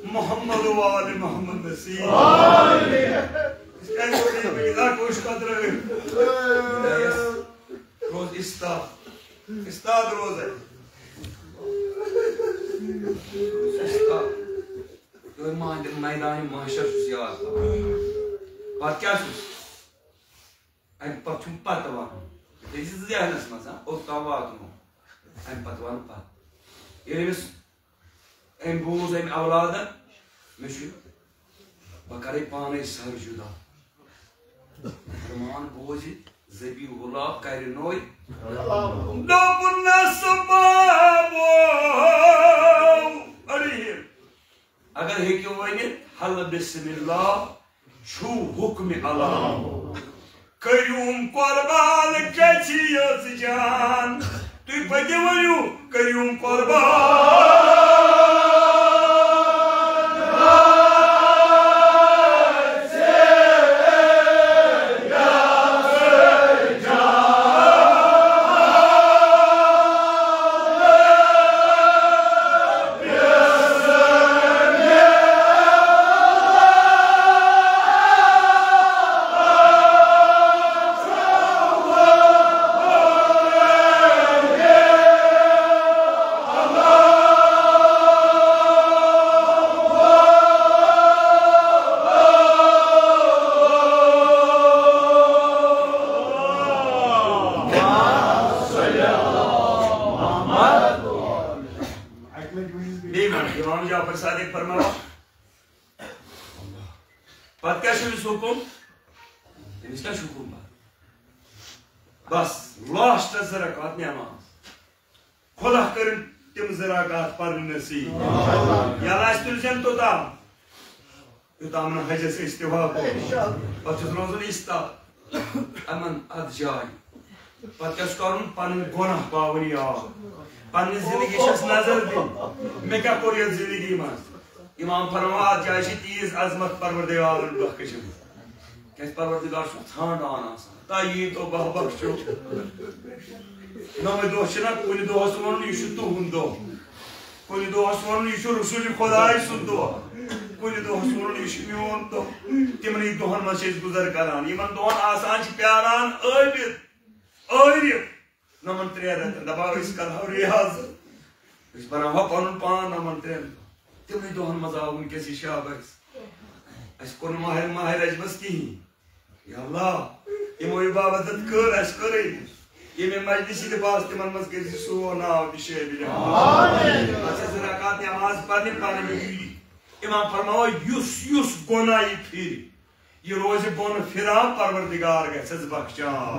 محمد و آل محمد نصیب۔ آمین۔ أسۍ کیٛازِ وَنو یہِ بیٚیہِ؟ اَکھ وٕچھ پَتہٕ رٲوِتھ۔ روز استاد۔ استاد روزے۔ استاد۔ یِہوٚے مہد-، میدانِ محشر چھُس یاد تھاوان۔ پَتہٕ کیٛاہ چھُس؟ اَمہِ پَتہٕ چھُم پَتہٕ وَنُن۔ یہِ تھٲیزِ ذہنَس منٛز، ہا، اوٚت تام واتنو۔ اَمہِ پَتہٕ وَنہٕ پَتہٕ۔ ییٚلہِ أمِس أمۍ بوٗز أمۍ اولادَن، مےٚ چھُ، بہٕ کَرَے پانَے سَر جُدا۔ فرمان بوزِ ذبیح اللہ کَرِ نوٚے۔ دوٚپُن نَسہٕ بابو علیہم۔ اگر ہیٚکِو ؤنِتھ، حل بسم اللہ چھُ حُکمِ اللہ۔ کٔرِوم قۄربان گژھِ یٔژ جان۔ تُہۍ پٔکِو ؤنِو، کٔرِوم قۄربان۔ بیٚیہِ وَن، امام جعفر صادق فرماوان، پتہٕ کیٛاہ چھُ أمِس حُکُم؟ أمِس کیٛاہ چھُ حُکُم پتہٕ؟ بس، لاسٹس زٕ رکعت نٮ۪ماز۔ خۄدا کٔرِن تِم زٕ رکعت پرٕنۍ نصیب۔ یَلہٕ آسہِ تُلۍ زٮ۪ن توٚتام، یوٚتام نہٕ حجس أسۍ تہِ واتو۔ پتہٕ چھُس روزُن استاد۔ یِمن اتھ جایہِ۔ پتہٕ کیٛاہ چھُ کرُن؟ پنٕنۍ گۄناہ پاوٕنۍ یاد۔ پننہِ زندگی چھس نظر دِنۍ۔ مےٚ کیٛاہ کوٚر یتھ زندگی منٛز؟ امام فرماوان، اتھ جایہِ چھِ تیٖژ عظمت پروردگارن بخشمٕژ۔ کیٛازِ پروردگار چھُ ژھانڈان آسان۔ تۄہہِ یی تو بہٕ بخشو۔ نوٚمُے دۄہ چھُنہ کُنہِ دۄہس ووٚنُن، یہِ چھُ تُہُنٛد دۄہ۔ کُنہِ دۄہس ووٚنُن، یہِ چھُ رسول خداے سُنٛد دۄہ۔ کُنہِ دۄہس ووٚنُن، یہِ چھُ میون دۄہ۔ تِمنٕے دۄہن منٛز چھِ أسۍ گُزر کران۔ یِمن دۄہن آسان چھِ پیاران عٲبِد، عٲرِف۔ نَمَن ترٛٮ۪ن رٮ۪تَن دَپان، أسۍ کَرہاو ریاض، أسۍ بَناوہاو پَنُن پان نَمَن ترٛٮ۪ن۔ تِمنٕے دۄہَن منٛز آو وٕنکیٚس یہِ شب اَسہِ۔ اَسہِ کوٚر نہٕ ماہِ، ماہِ رجبَس کِہیٖنۍ۔ یا اللہ، یِمو عبادت کٔر، اَسہِ کٔرٕے نہٕ۔ ییٚمہِ مجلسہِ لباس تِمن منٛز کٔرۍ زِ سون ناو تہِ شٲمِل۔ آمین۔ اَتھ چھِ زٕ رکعت نماز پرنہِ، پرنہِ میٖٹھی۔ امام فرماوان، یُس یُس گۄناہ یہِ پھِرِ، یہِ روزِ بۄن پھِران، پروردگار گژھٮ۪س بخشان۔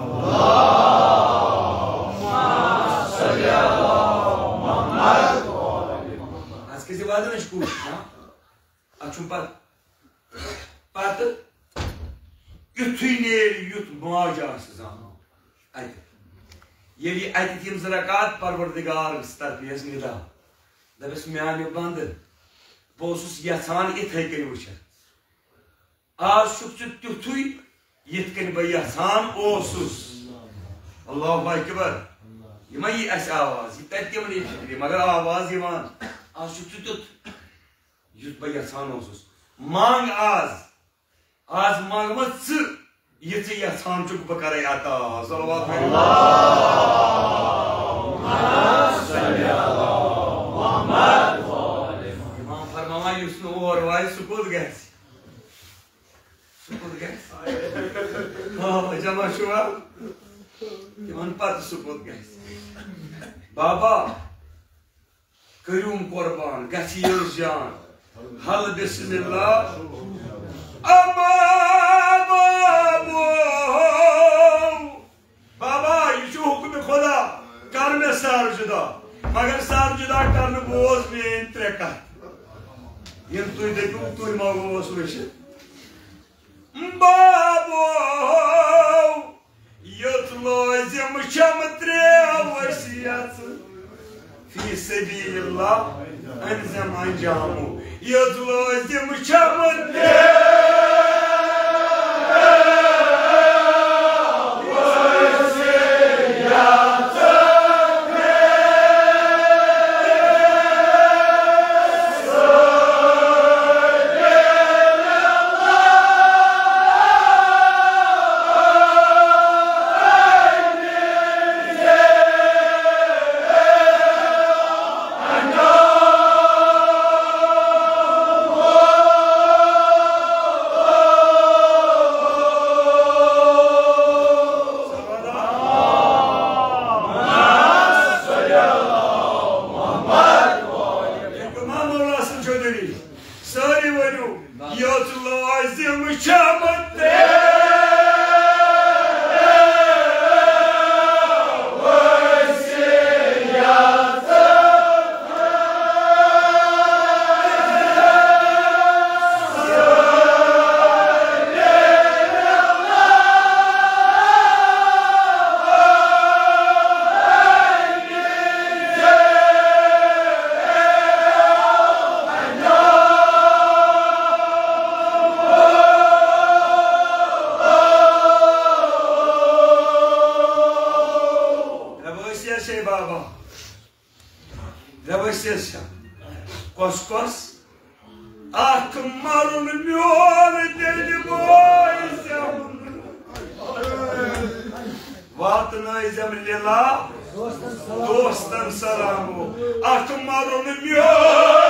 اَتھ کیٛاہ چھِ وَدان أسۍ کوٗشِش، ہاں؟ اَتھ چھُنہٕ پَتہٕ، پَتہٕ یُتھُے نیرِ، یُتھ ماجہِ آسہِ زامُت اَتہِ۔ ییٚلہِ یہِ اَتہِ یِم زٕ رکعت پروردگارَس طرفہٕ یَس نِدا، دَپٮ۪س، میٛانہِ بنٛدٕ، بہٕ اوسُس یَژھان یِتھَے کٔنۍ وٕچھَتھ۔ آز چھُکھ ژٕ تیُتھُے، یِتھ کٔنۍ بہٕ یَژھان اوسُس۔ اللہ اکبر۔ یہِ ما یی اَسہِ آواز، یہِ تَتہِ تہِ ما یی فِکرِ، مگر آواز یِوان۔ آز چھُکھ ژٕ تیُتھ، یُتھ بہٕ یَژھان اوسُس۔ منٛگ آز۔ آز منٛگ مہ ژٕ، یہِ ژٕ یَژھان چھُکھ، بہٕ کَرَے عطا۔ صلوات پٔرِو۔ امام فرماوان، یُس نہٕ اور واتہِ، سُہ کوٚت گژھِ؟ سُہ کوٚت گژھِ؟ آ، جمع چھُوا؟ تِمن پتہٕ سُہ کوٚت گژھِ؟ بابا، کٔرِوم قربان، گژھِ یٔژ جان۔ ہل بسم اللہ۔ اما بابو۔ بابا، یہِ چھُ حُکمِ خدا، کر مےٚ سر جُدا۔ مگر سر جُدا کرنہٕ بوز میٲنۍ ترٛےٚ کتھ۔ ییٚلہِ تُہۍ دٔپِو، تُہۍ ما اوس وٕچھِتھ؟ بابو، یوٚت لٲزِم چھَم ترٛےٚ وصیژٕ۔ فی سبیل اللہ أنزم انجامو۔ یوٚت لٲزِم چھَم ترٛےٚ سٲری ؤنِو، یوٚت لٲزِم چھَم ترٛےٚ وصیژٕ۔ ربٲسۍ حظ چھے بابا، ربٲسۍ حظ چھا۔ کۄس کۄس؟ اکھ مرُن میون تیٚلہِ بوے زٮ۪وُن۔ واتنٲیزٮ۪م لیلا دوستن سلامو۔ اکھ مرُن میون۔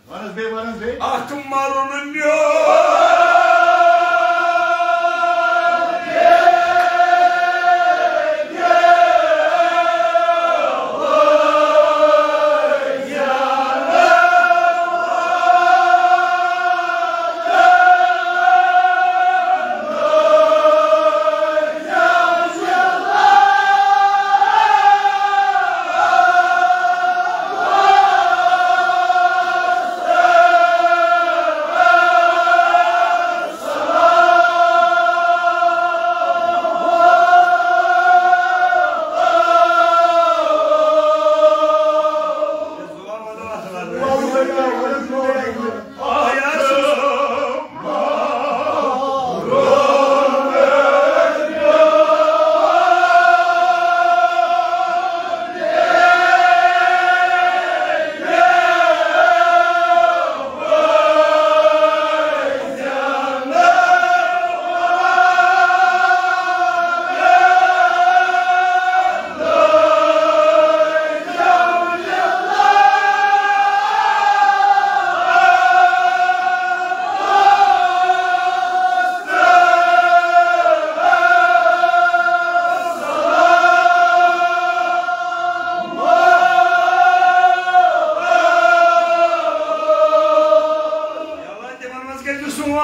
وَنُس بیٚیہِ، وَنُس بیٚیہِ۔ اَتھ مَرُن نیوٗ۔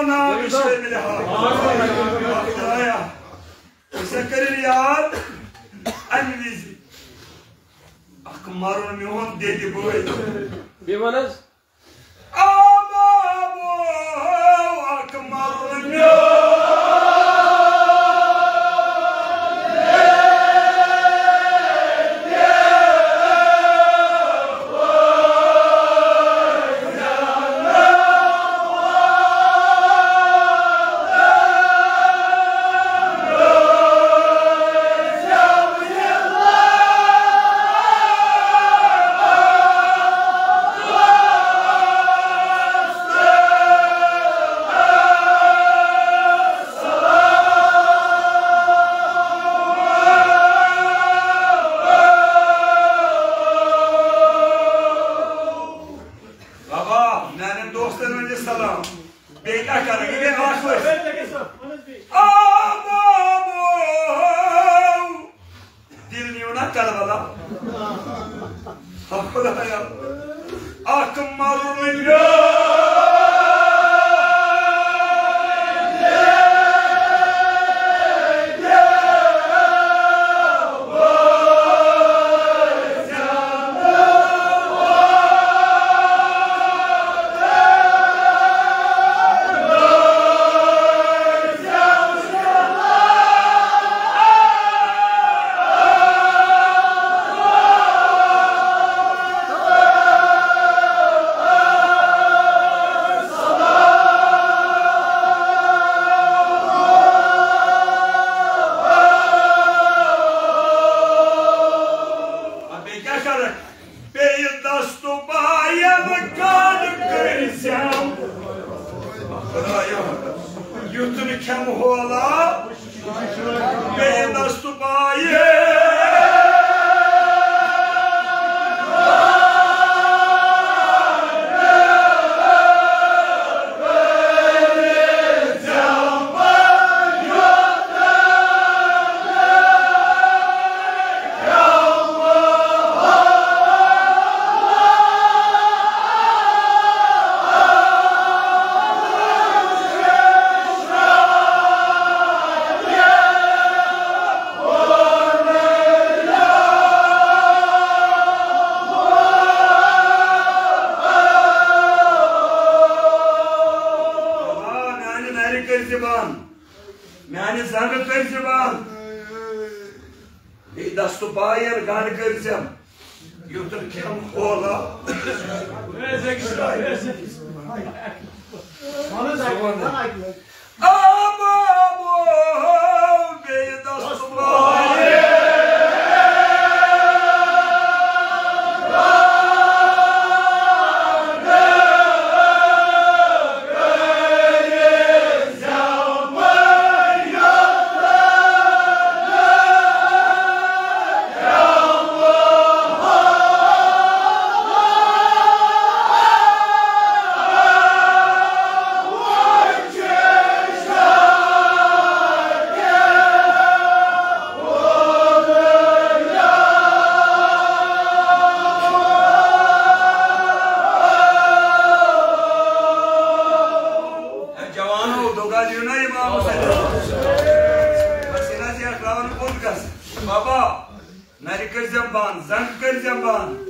ناو شٲمِل ہا۔ خدایا، ژےٚ کٔرِن یاد اَمہِ وِزِ اکھ مَرُن میون دٮ۪دِ بٲے۔ بیٚیہِ وَن حظ۔ آ بابو، اکھ مَرُن میون۔ بابا، میانٮ۪ن دوستن ؤنِو سلام۔ بیٚیہِ کیٛاہ کرو؟ یہِ گٔے اکھ ؤسۍ۔ آ بابو، دِل نیوٗ نا کربلا۔ ہا خدایا، اکھ مَرُن میون۔ بیٚیہِ کیٛاہ کَرَکھ؟ بیٚیہِ دستہٕ بایَن گنٛڈ کٔرۍ زٮ۪م۔ خدایا، یُتھ نہٕ کھٮ۪مہٕ ہولا۔ بیٚیہِ دستہٕ بایَن۔ آ، میانہِ نرِ کٔرۍ زِ بنٛد، میانہِ زنٛگہٕ کٔرۍ زِ بنٛد۔ بیٚیہِ دستہٕ بایَن گنٛڈ کٔرۍ زٮ۪م، یُتھ نہٕ کھٮ۪م ہولا۔ آ بابو، بیٚیہِ دستہٕ بایَن۔ ہے جوانو، دۄگا دِیِو نا اِمامَس اَتہِ۔ بس یہِ نہ حظ یہِ اَتھ ترٛاوان بوٚد گژھ۔ بابا، نرِ کٔرۍ زٮ۪م بنٛد، زنٛگ کٔرۍ زٮ۪م بنٛد۔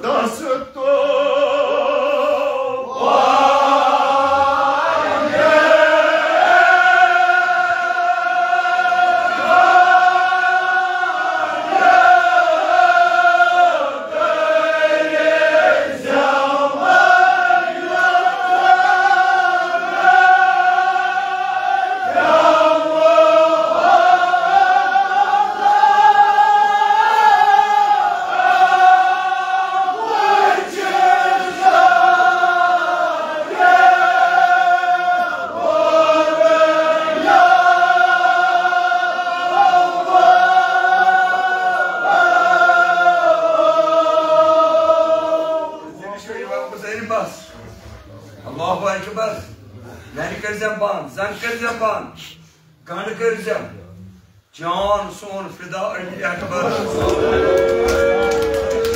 دستہٕ اللہ اکبر۔ نرِ کٔرۍ زٮ۪م بنٛد، زنٛگ کٔرۍ زٮ۪م بنٛد، گنٛڈ کٔرۍ زٮ۪م۔ جان سون فدا علی اکبر۔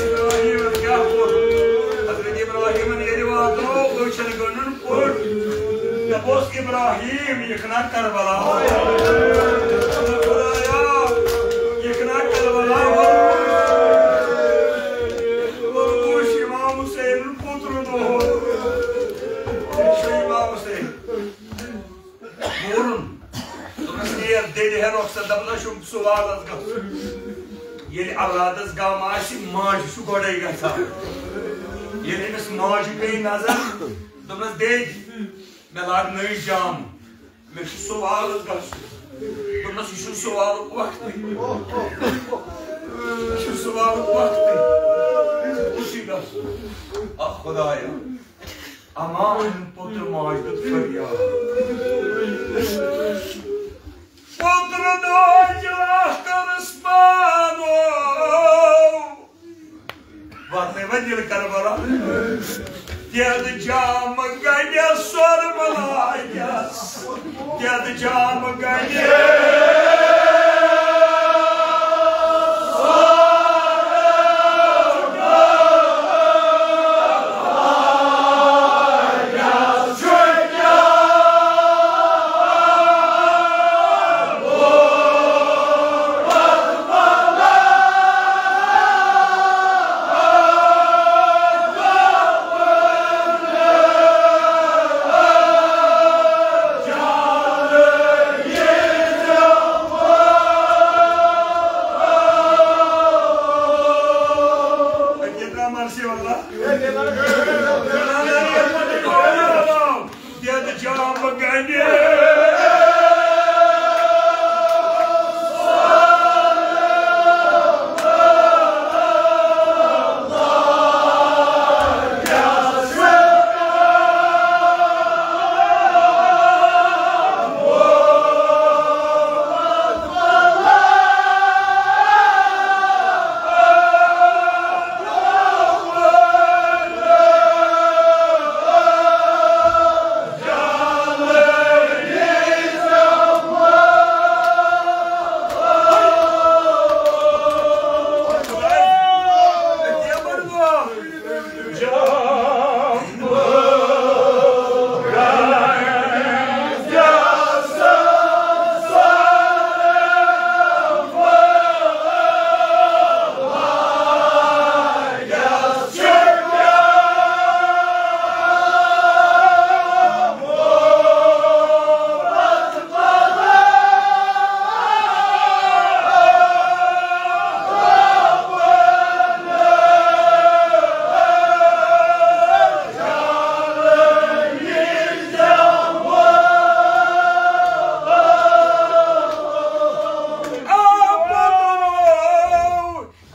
ابراہیم کیٛاہ کوٚر؟ حضرت ابراہیمن ییٚلہِ ترٛوو أچھن گٔنٛڈُن پوٚٹ۔ مےٚ اوس ابراہیم یِکھ نا کربلا۔ خدایا، یِکھ نا کربلا۔ ووٚن وُچھ امام حسین پُتر دۄہ۔ یہِ چھُ امام حسین۔ مورُن۔ دوٚپنَس، "نیر، دٮ۪دِ ہٮ۪رَکھ سا، دَپان چھُم سُہ والَس گژھُن۔" ییٚلہِ اولادَس غم آسہِ، ماجہِ چھُ گۄڈَے گژھان۔ ییٚلہِ أمِس ماجہِ پیٚیہِ نظر، دوٚپنَس، "دٮ۪دِ، مےٚ لاگ نٔے جامہٕ، مےٚ چھُ سُہ والَس گژھُن۔" دوٚپنَس، "یہِ چھُنہٕ سُہ والُک وقتٕے۔ یہِ چھُنہٕ سُہ والُک وقتٕے۔ کُسی گژھُن۔" آ خدایا۔ اما ہُنٛد پُتر ماجہِ دیُت فریاد۔ پُتر دوج لاکرس پانو۔ واتنٲے وۄنۍ دِل کربلا۔ دٮ۪د جام گنہِ سۄر ملاجس۔ دٮ۪د جام گنہِ۔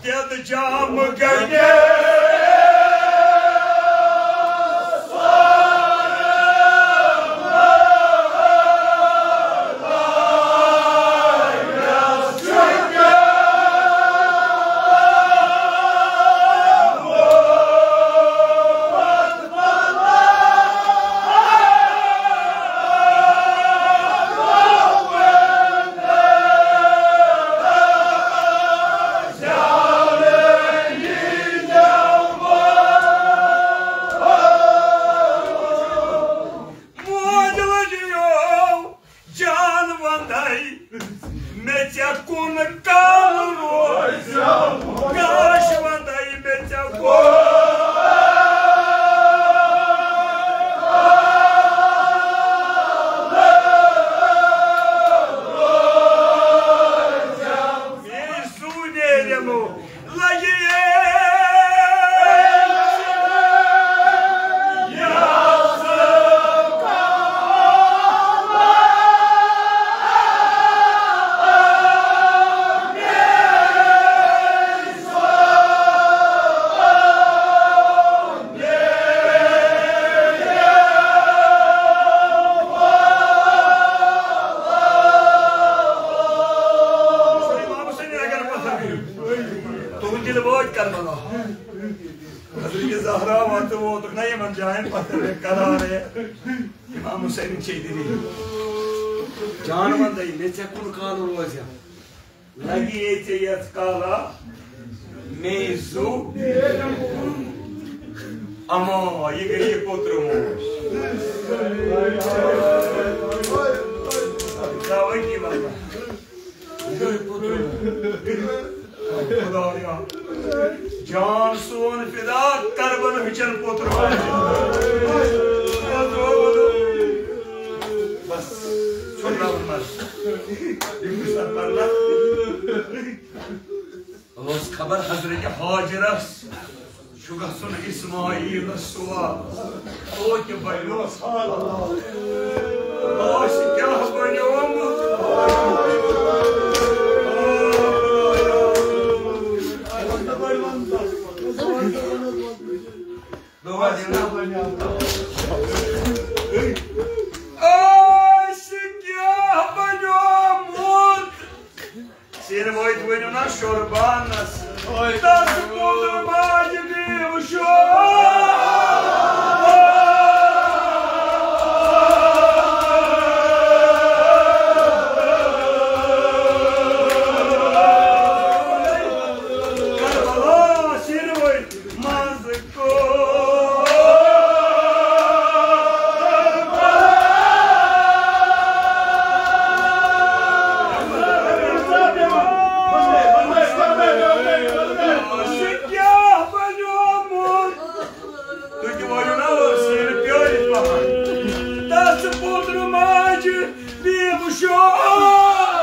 دٮ۪د جام گنہِ۔ موج لجیو جان وندے، مےٚ ژےٚ کُن کال روزِ۔ کاش وندے مےٚ ژےٚ کُن۔ مے زُو نیرمو۔ تُہُنٛد دِل وٲتۍ کربلا۔ حضرت زہرا وَتہٕ ووتُکھ نہ یِمن جاین، پتہٕ کٔر مےٚ قرار ہے۔ امام حسین چیدری۔ جان وندے، مےٚ ژےٚ کُن کال روزِ۔ لگی یے ژےٚ یتھ کالا مے زُو۔ اما، یہِ گٔے یہِ پوٚتُر موج۔ ترٛاوَے یہِ مطلب۔ یہِ گٔے پوٚتُر موج۔ خدایا، جان سون فدا، کر بنہٕ ہچن پوٚتُر موج۔ بس، ژھۄپراوُن مَزٕ۔ یِم گٔژھۍ اَتھ پَرنَس۔ اوس خبر حضرت ہاجرس چھُ گژھُن اسماعیلس سوال۔ توتہِ بنیوس حال۔ اوس کیٛاہ بنیومُت؟ دعا دینا۔ اوس کیٛاہ بنیومُت؟ سیٖر وٲتۍ ؤنِو نا شوربانس۔ تس پوٚتُر ماجہِ بیٖو شور۔ کربلا سیٖر وٲتۍ منٛز۔ تُہۍ تہِ وٲیِو نا أسۍ ییٚلہِ پیٲرِتھ پَہَن۔ تَس پوٚتُر ماجہِ بیٖو شور۔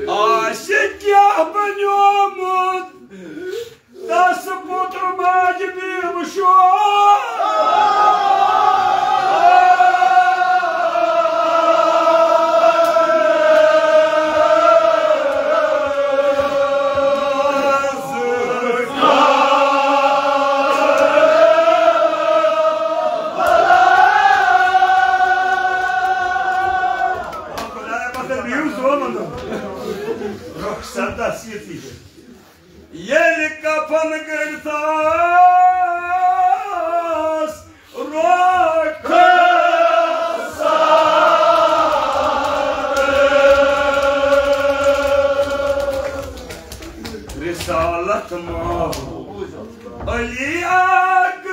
آسہِ کیٛاہ بنیومُت؟ تس پوٚتُر ماجہِ بیٖو شور۔ خدایا، پتہٕ بِہِو زومُت۔ رۄخصتس یِتھٕے۔ ییٚلہِ کفن گٔڑتھس روٹھ رسالت ماہ علی اکبر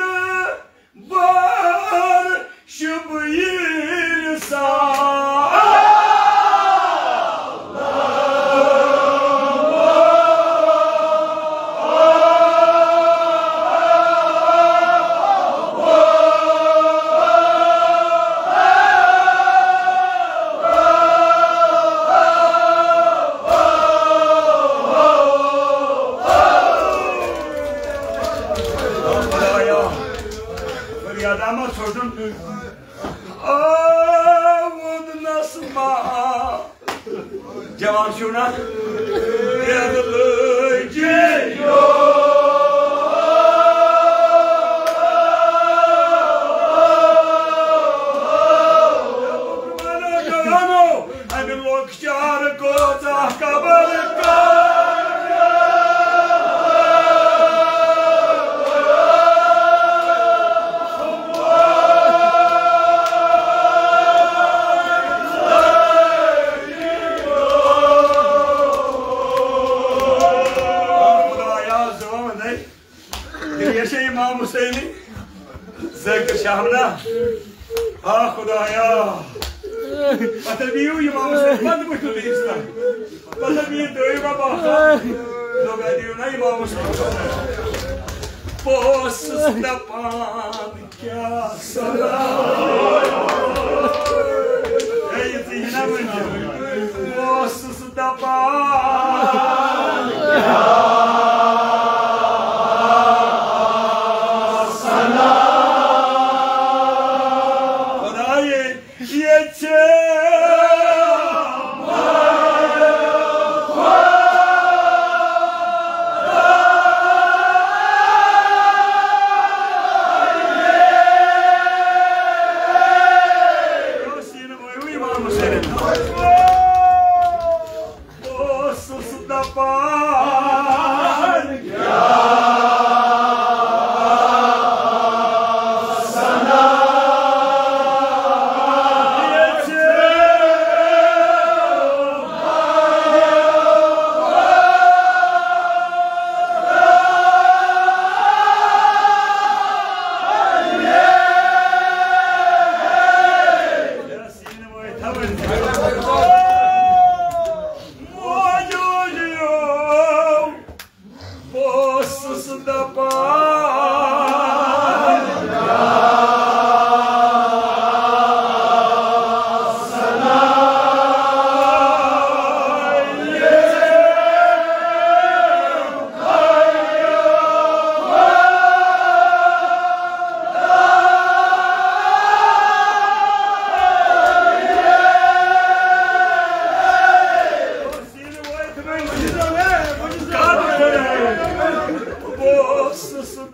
شبیر سا۔ فریاد احمد ژھوٚٹُن۔ آ، وُدنس ما۔ جوان چھِو نا؟ دِل لٲگِو۔ جوانو، اَمہِ لۄکچار کۭژاہ قبر کر۔ خدایا زٲوَن ہے، تیٚلہِ چھِ امام حسینٕے ذٲکِر شاہ نا۔ آ خدایا۔ پتہٕ بِہِو امام حسین، پتہٕ وٕچھِو تُہۍ اِسلام۔ پتہٕ بِہِو تُہۍ رۄب آسان۔ لوگ دِیِو نا امام حسین۔ بہٕ اوسُس دپان کیٛاہ سلام۔ ہے، یہِ ژٕ یہِ نا ؤنۍ زِ۔ بہٕ اوسُس دپان کیٛاہ سلام۔ خدایے، ییٚژھِ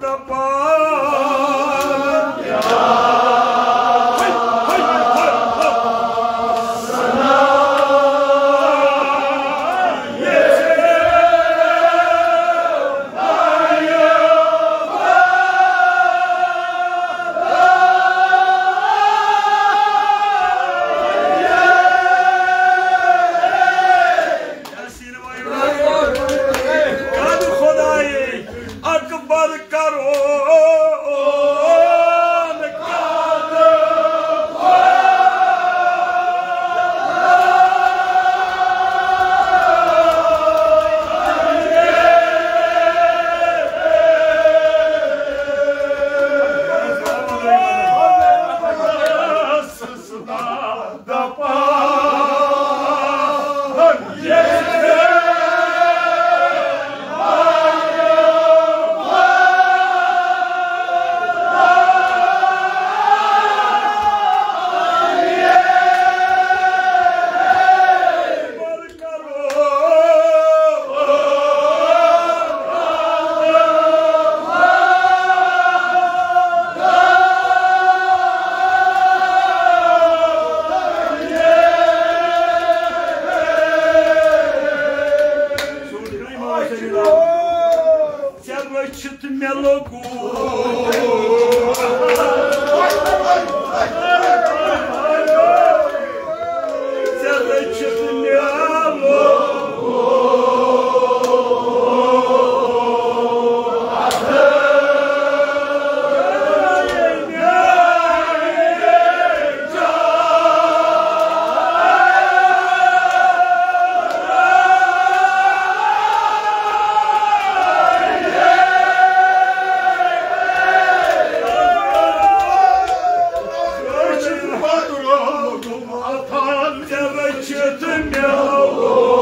دپان۔ قد خدای اکبر کرون قد۔ ژےٚ رٔچھِتھ مےٚ لوٚگُن، ژےٚ رٔچھِتھ مےٚ لوٚگُن۔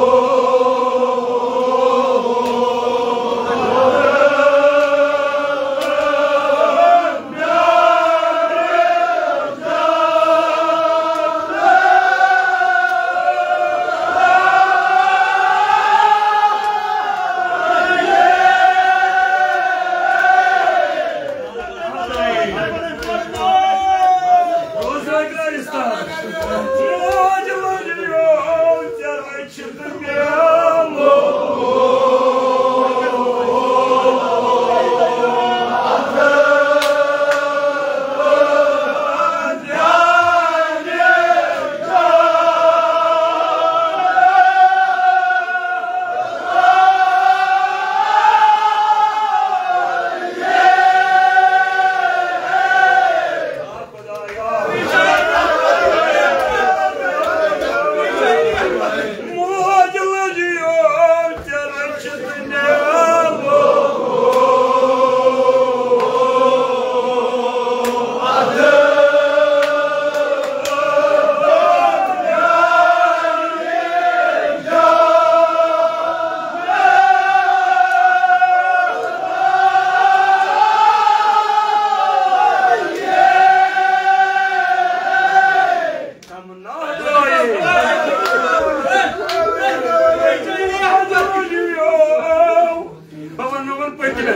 بہٕ وَنہٕ، مےٚ ووٚن پٔتمہِ،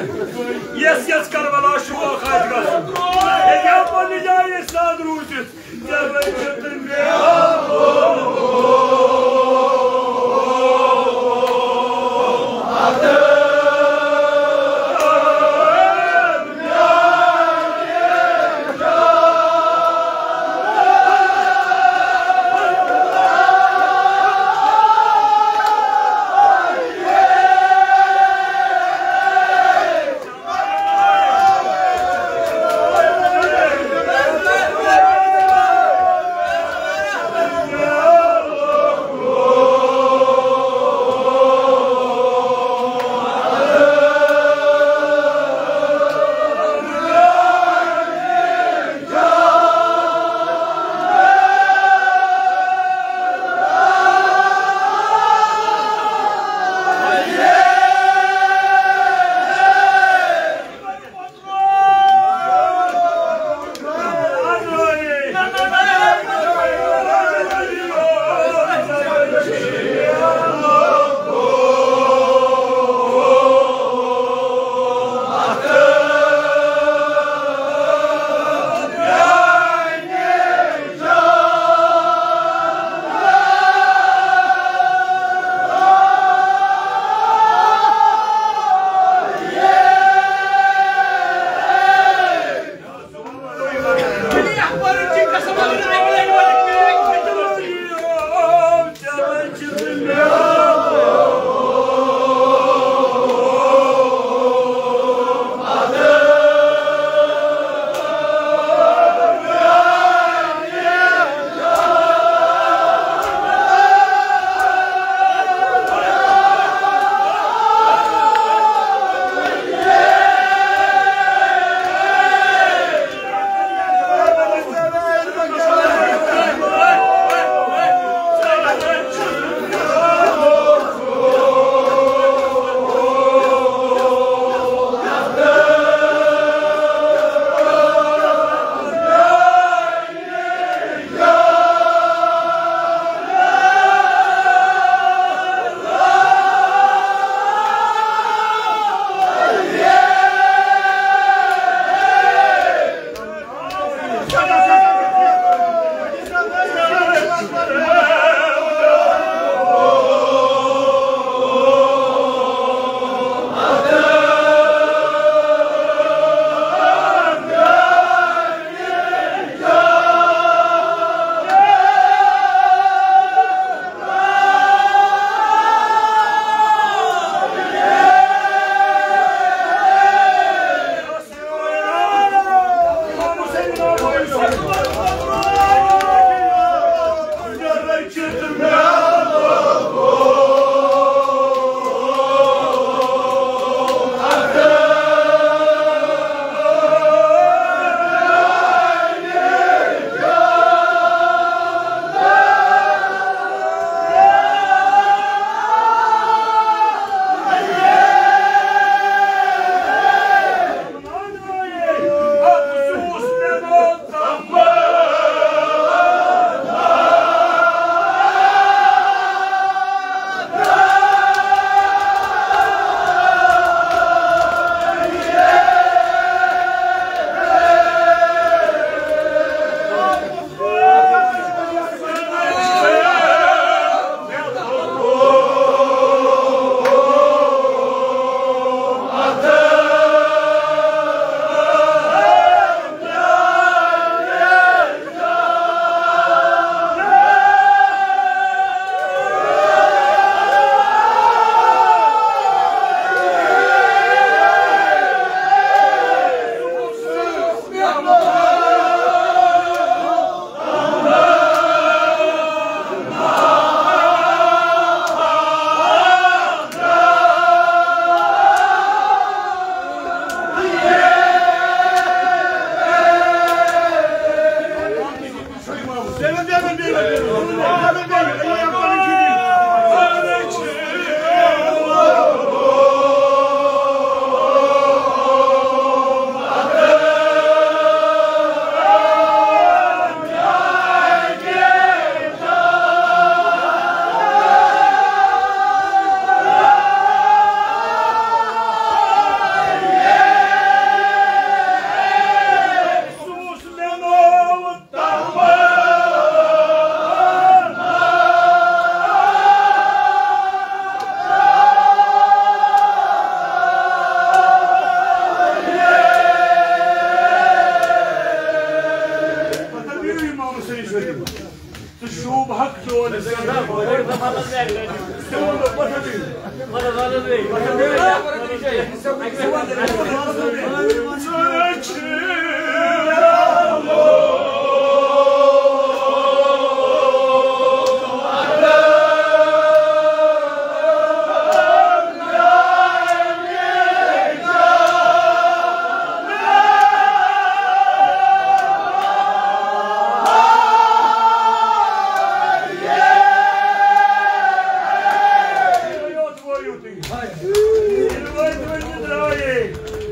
یَس یَس کربلا شوق آسہِ گژھُن، ہیٚکہِ ہا پننہِ جایہِ اِستاد روٗزِتھ۔ ژےٚ رٔچھِتھ مےٚ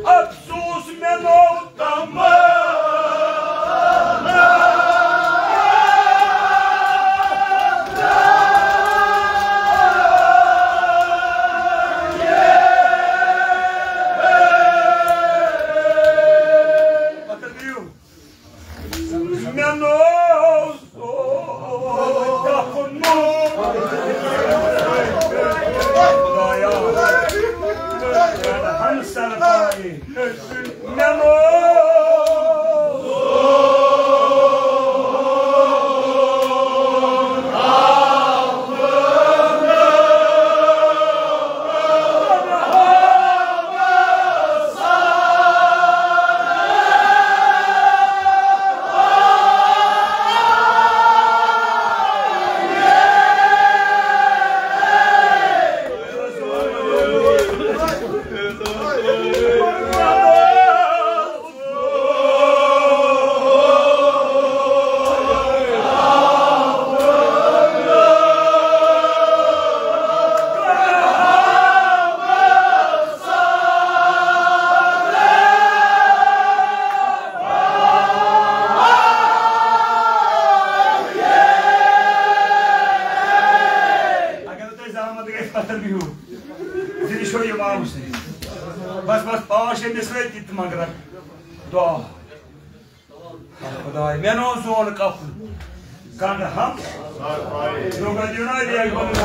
افسوس مےٚ نوٚو تمنا۔ پتھر دِیِو۔ مےٚ نوٚو اگر تۄہہِ زامُت گژھِ پتھر بِہِو، زِ یہِ چھُ امام حسین۔ بس بس پانٛژھ شےٚ مِصرٲے تہِ تہٕ منٛگرن دعا۔ خداے، مےٚ نوٚو زون کفن۔ کنڈ ہم۔ لوگا دینا دیا گل۔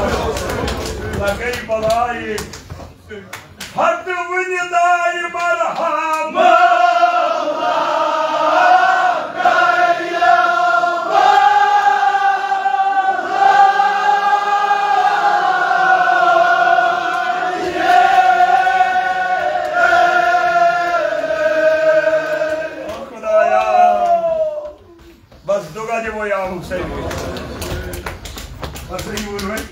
لگئی بلائی۔ پتہٕ وٕنہِ دایہِ مرحم۔ خدایا۔ بس دُعا دِمو یا حسین۔ بس یہِ ووٚن وۄنۍ۔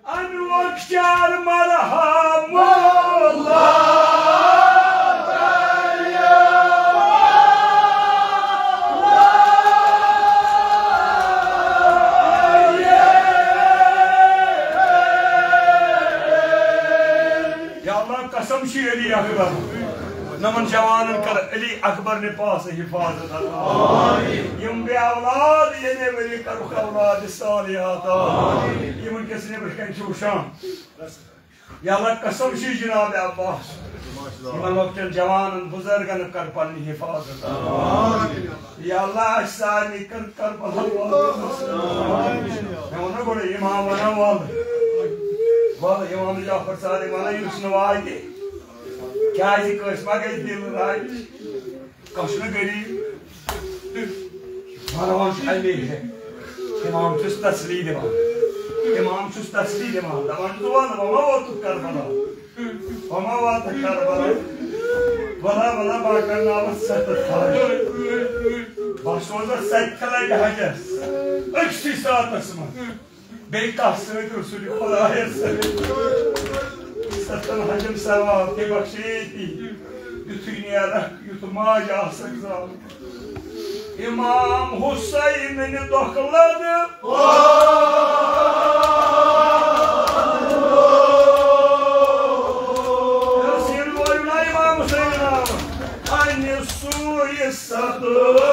انوار چار مرحم۔ یا اللہ، قسم چھی علی اکبر، نمن جوانن کر علی اکبر نے پاس حفاظت عطا۔ یم بے اولاد ینے ولی کرُکھ اولاد صالح عطا۔ یمن کس نیبر کن چھ وشان۔ یا اللہ، قسم چھی جناب عباس، یمن لۄکٹٮ۪ن جوانن بزرگن کر پننہِ حفاظت۔ یا اللہ، اسہِ سارنٕے کر کربلا۔ مےٚ ووٚن نا گۄڈٕ امام ونان وَل، وَل امام جعفر صادق ونان یُس نہٕ واتہِ، کیازِ کٲنٛسہِ ما گژھِ دِل راضی؟ کانٛہہ چھُنہٕ غریٖب، مروان چھُ اَمے ہے۔ امام چھُس تسلی دِوان، امام چھُس تسلی دِوان، دَپان چھُس، وَلہٕ، وۄنۍ ما ووتُکھ کربلا، وۄنۍ ما واتَکھ کربلا، وَلہٕ، وَلہٕ، بہٕ ہا کرناوَتھ ستَتھ حج، بہٕ ہا سوزَتھ سَتہِ لَٹہِ حجَس أکسٕے ساتَس منٛز۔ بیٚیہِ کَتھ سۭتۍ رسول خدایَس سۭتۍ۔ ستن حجن ثواب تہِ بخشے تی۔ یُتھُے نیرکھ، یُتھ ماجہِ آسکھ زامُت۔ امام حسین نہِ دۄکھ لد۔ یاسین وٲیِو نا امام حسین ناو۔ انہِ سُے ستہٕ۔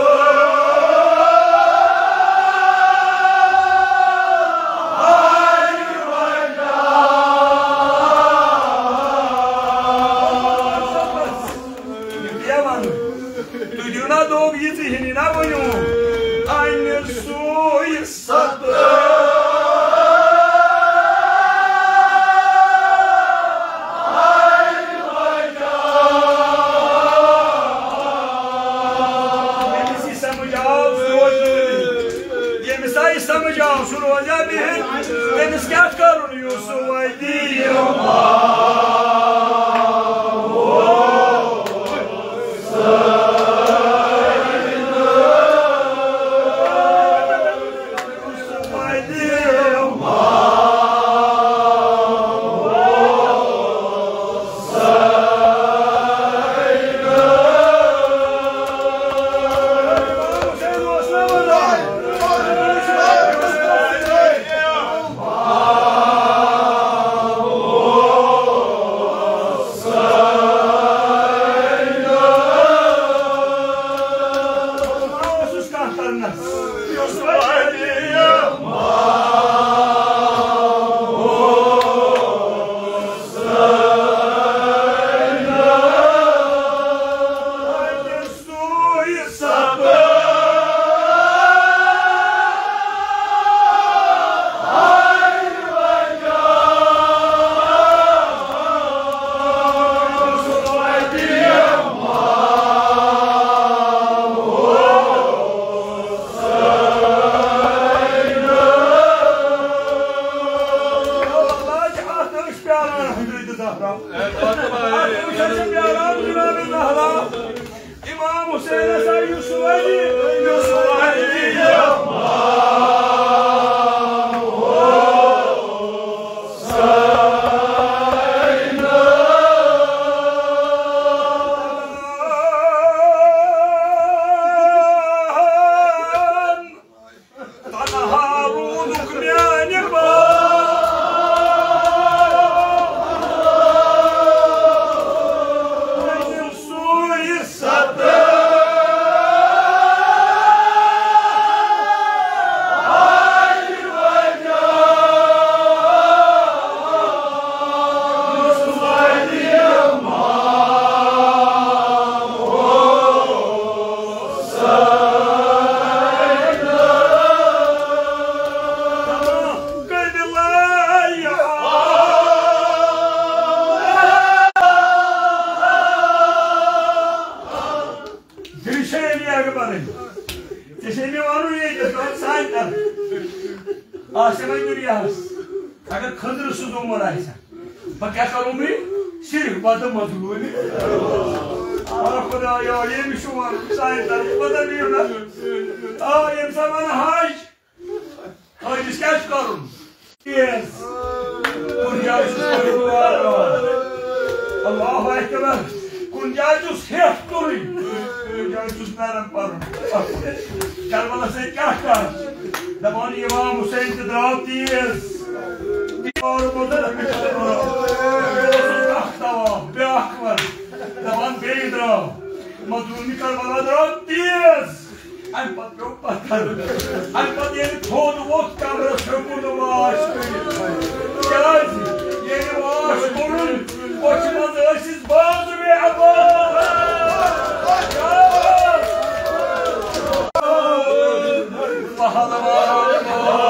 سمجھ آو، سُہ روزیٛا بِہِتھ؟ تٔمِس کیٛاہ کرُن؟ یوسف وتی امام حسین ہسا یوسف علی، یوسف علی۔ تنہا روٗدُکھ میانہِ باپتھ۔ سُے ستا۔ دِل چھے علی اکبرٕنۍ۔ ژےٚ چھے مےٚ وَنُن ییٚتہِ، ژٕ وَن سانہِ طرفہٕ۔ آسہِ وۄنۍ دُنیاہَس، اگر خٔزرٕ سُنٛد عمر آسہِ ہا، بہٕ کیٛاہ کَرو مےٚ؟ صرف بدٕ مظلوٗمہِ۔ آ خۄدایا، ییٚمِس چھُ وَنُن سانہِ طرفہٕ، پَتہٕ دِیِو نہ۔ آ، ییٚمہِ ساتہٕ وَنہٕ حج، حٲجِس کیٛاہ چھُ کَرُن؟ تیز۔ کُنہِ جایہِ چھُس پَرُن وارٕ وارٕ۔ اللہ اکبر۔ کُنہِ جایہِ چھُس ہیٚٹھ تُلٕنۍ، کُنہِ جایہِ چھُس نرم پَرُن۔ کربلس سۭتۍ کیٛاہ کَتھ؟ دَپان امام حسین تہِ درٛاو تیز۔ یہِ اوس اکھ طواف، بیٛاکھ وَنہٕ۔ دَپان بیٚیہِ درٛاو۔ مظلوٗمہِ کربلا درٛاو تیز۔ اَمہِ پتہٕ پیوٚو پتھر۔ اَمہِ پتہٕ ییٚلہِ تھوٚد ووٚتھ کمرس ہیوٚکُن نہٕ واش کٔرِتھ۔ کیٛازِ؟ ییٚلہِ واش کوٚرُن، کۄچھِ منٛز ٲسِس بازرٕ عباس۔ پہلوان۔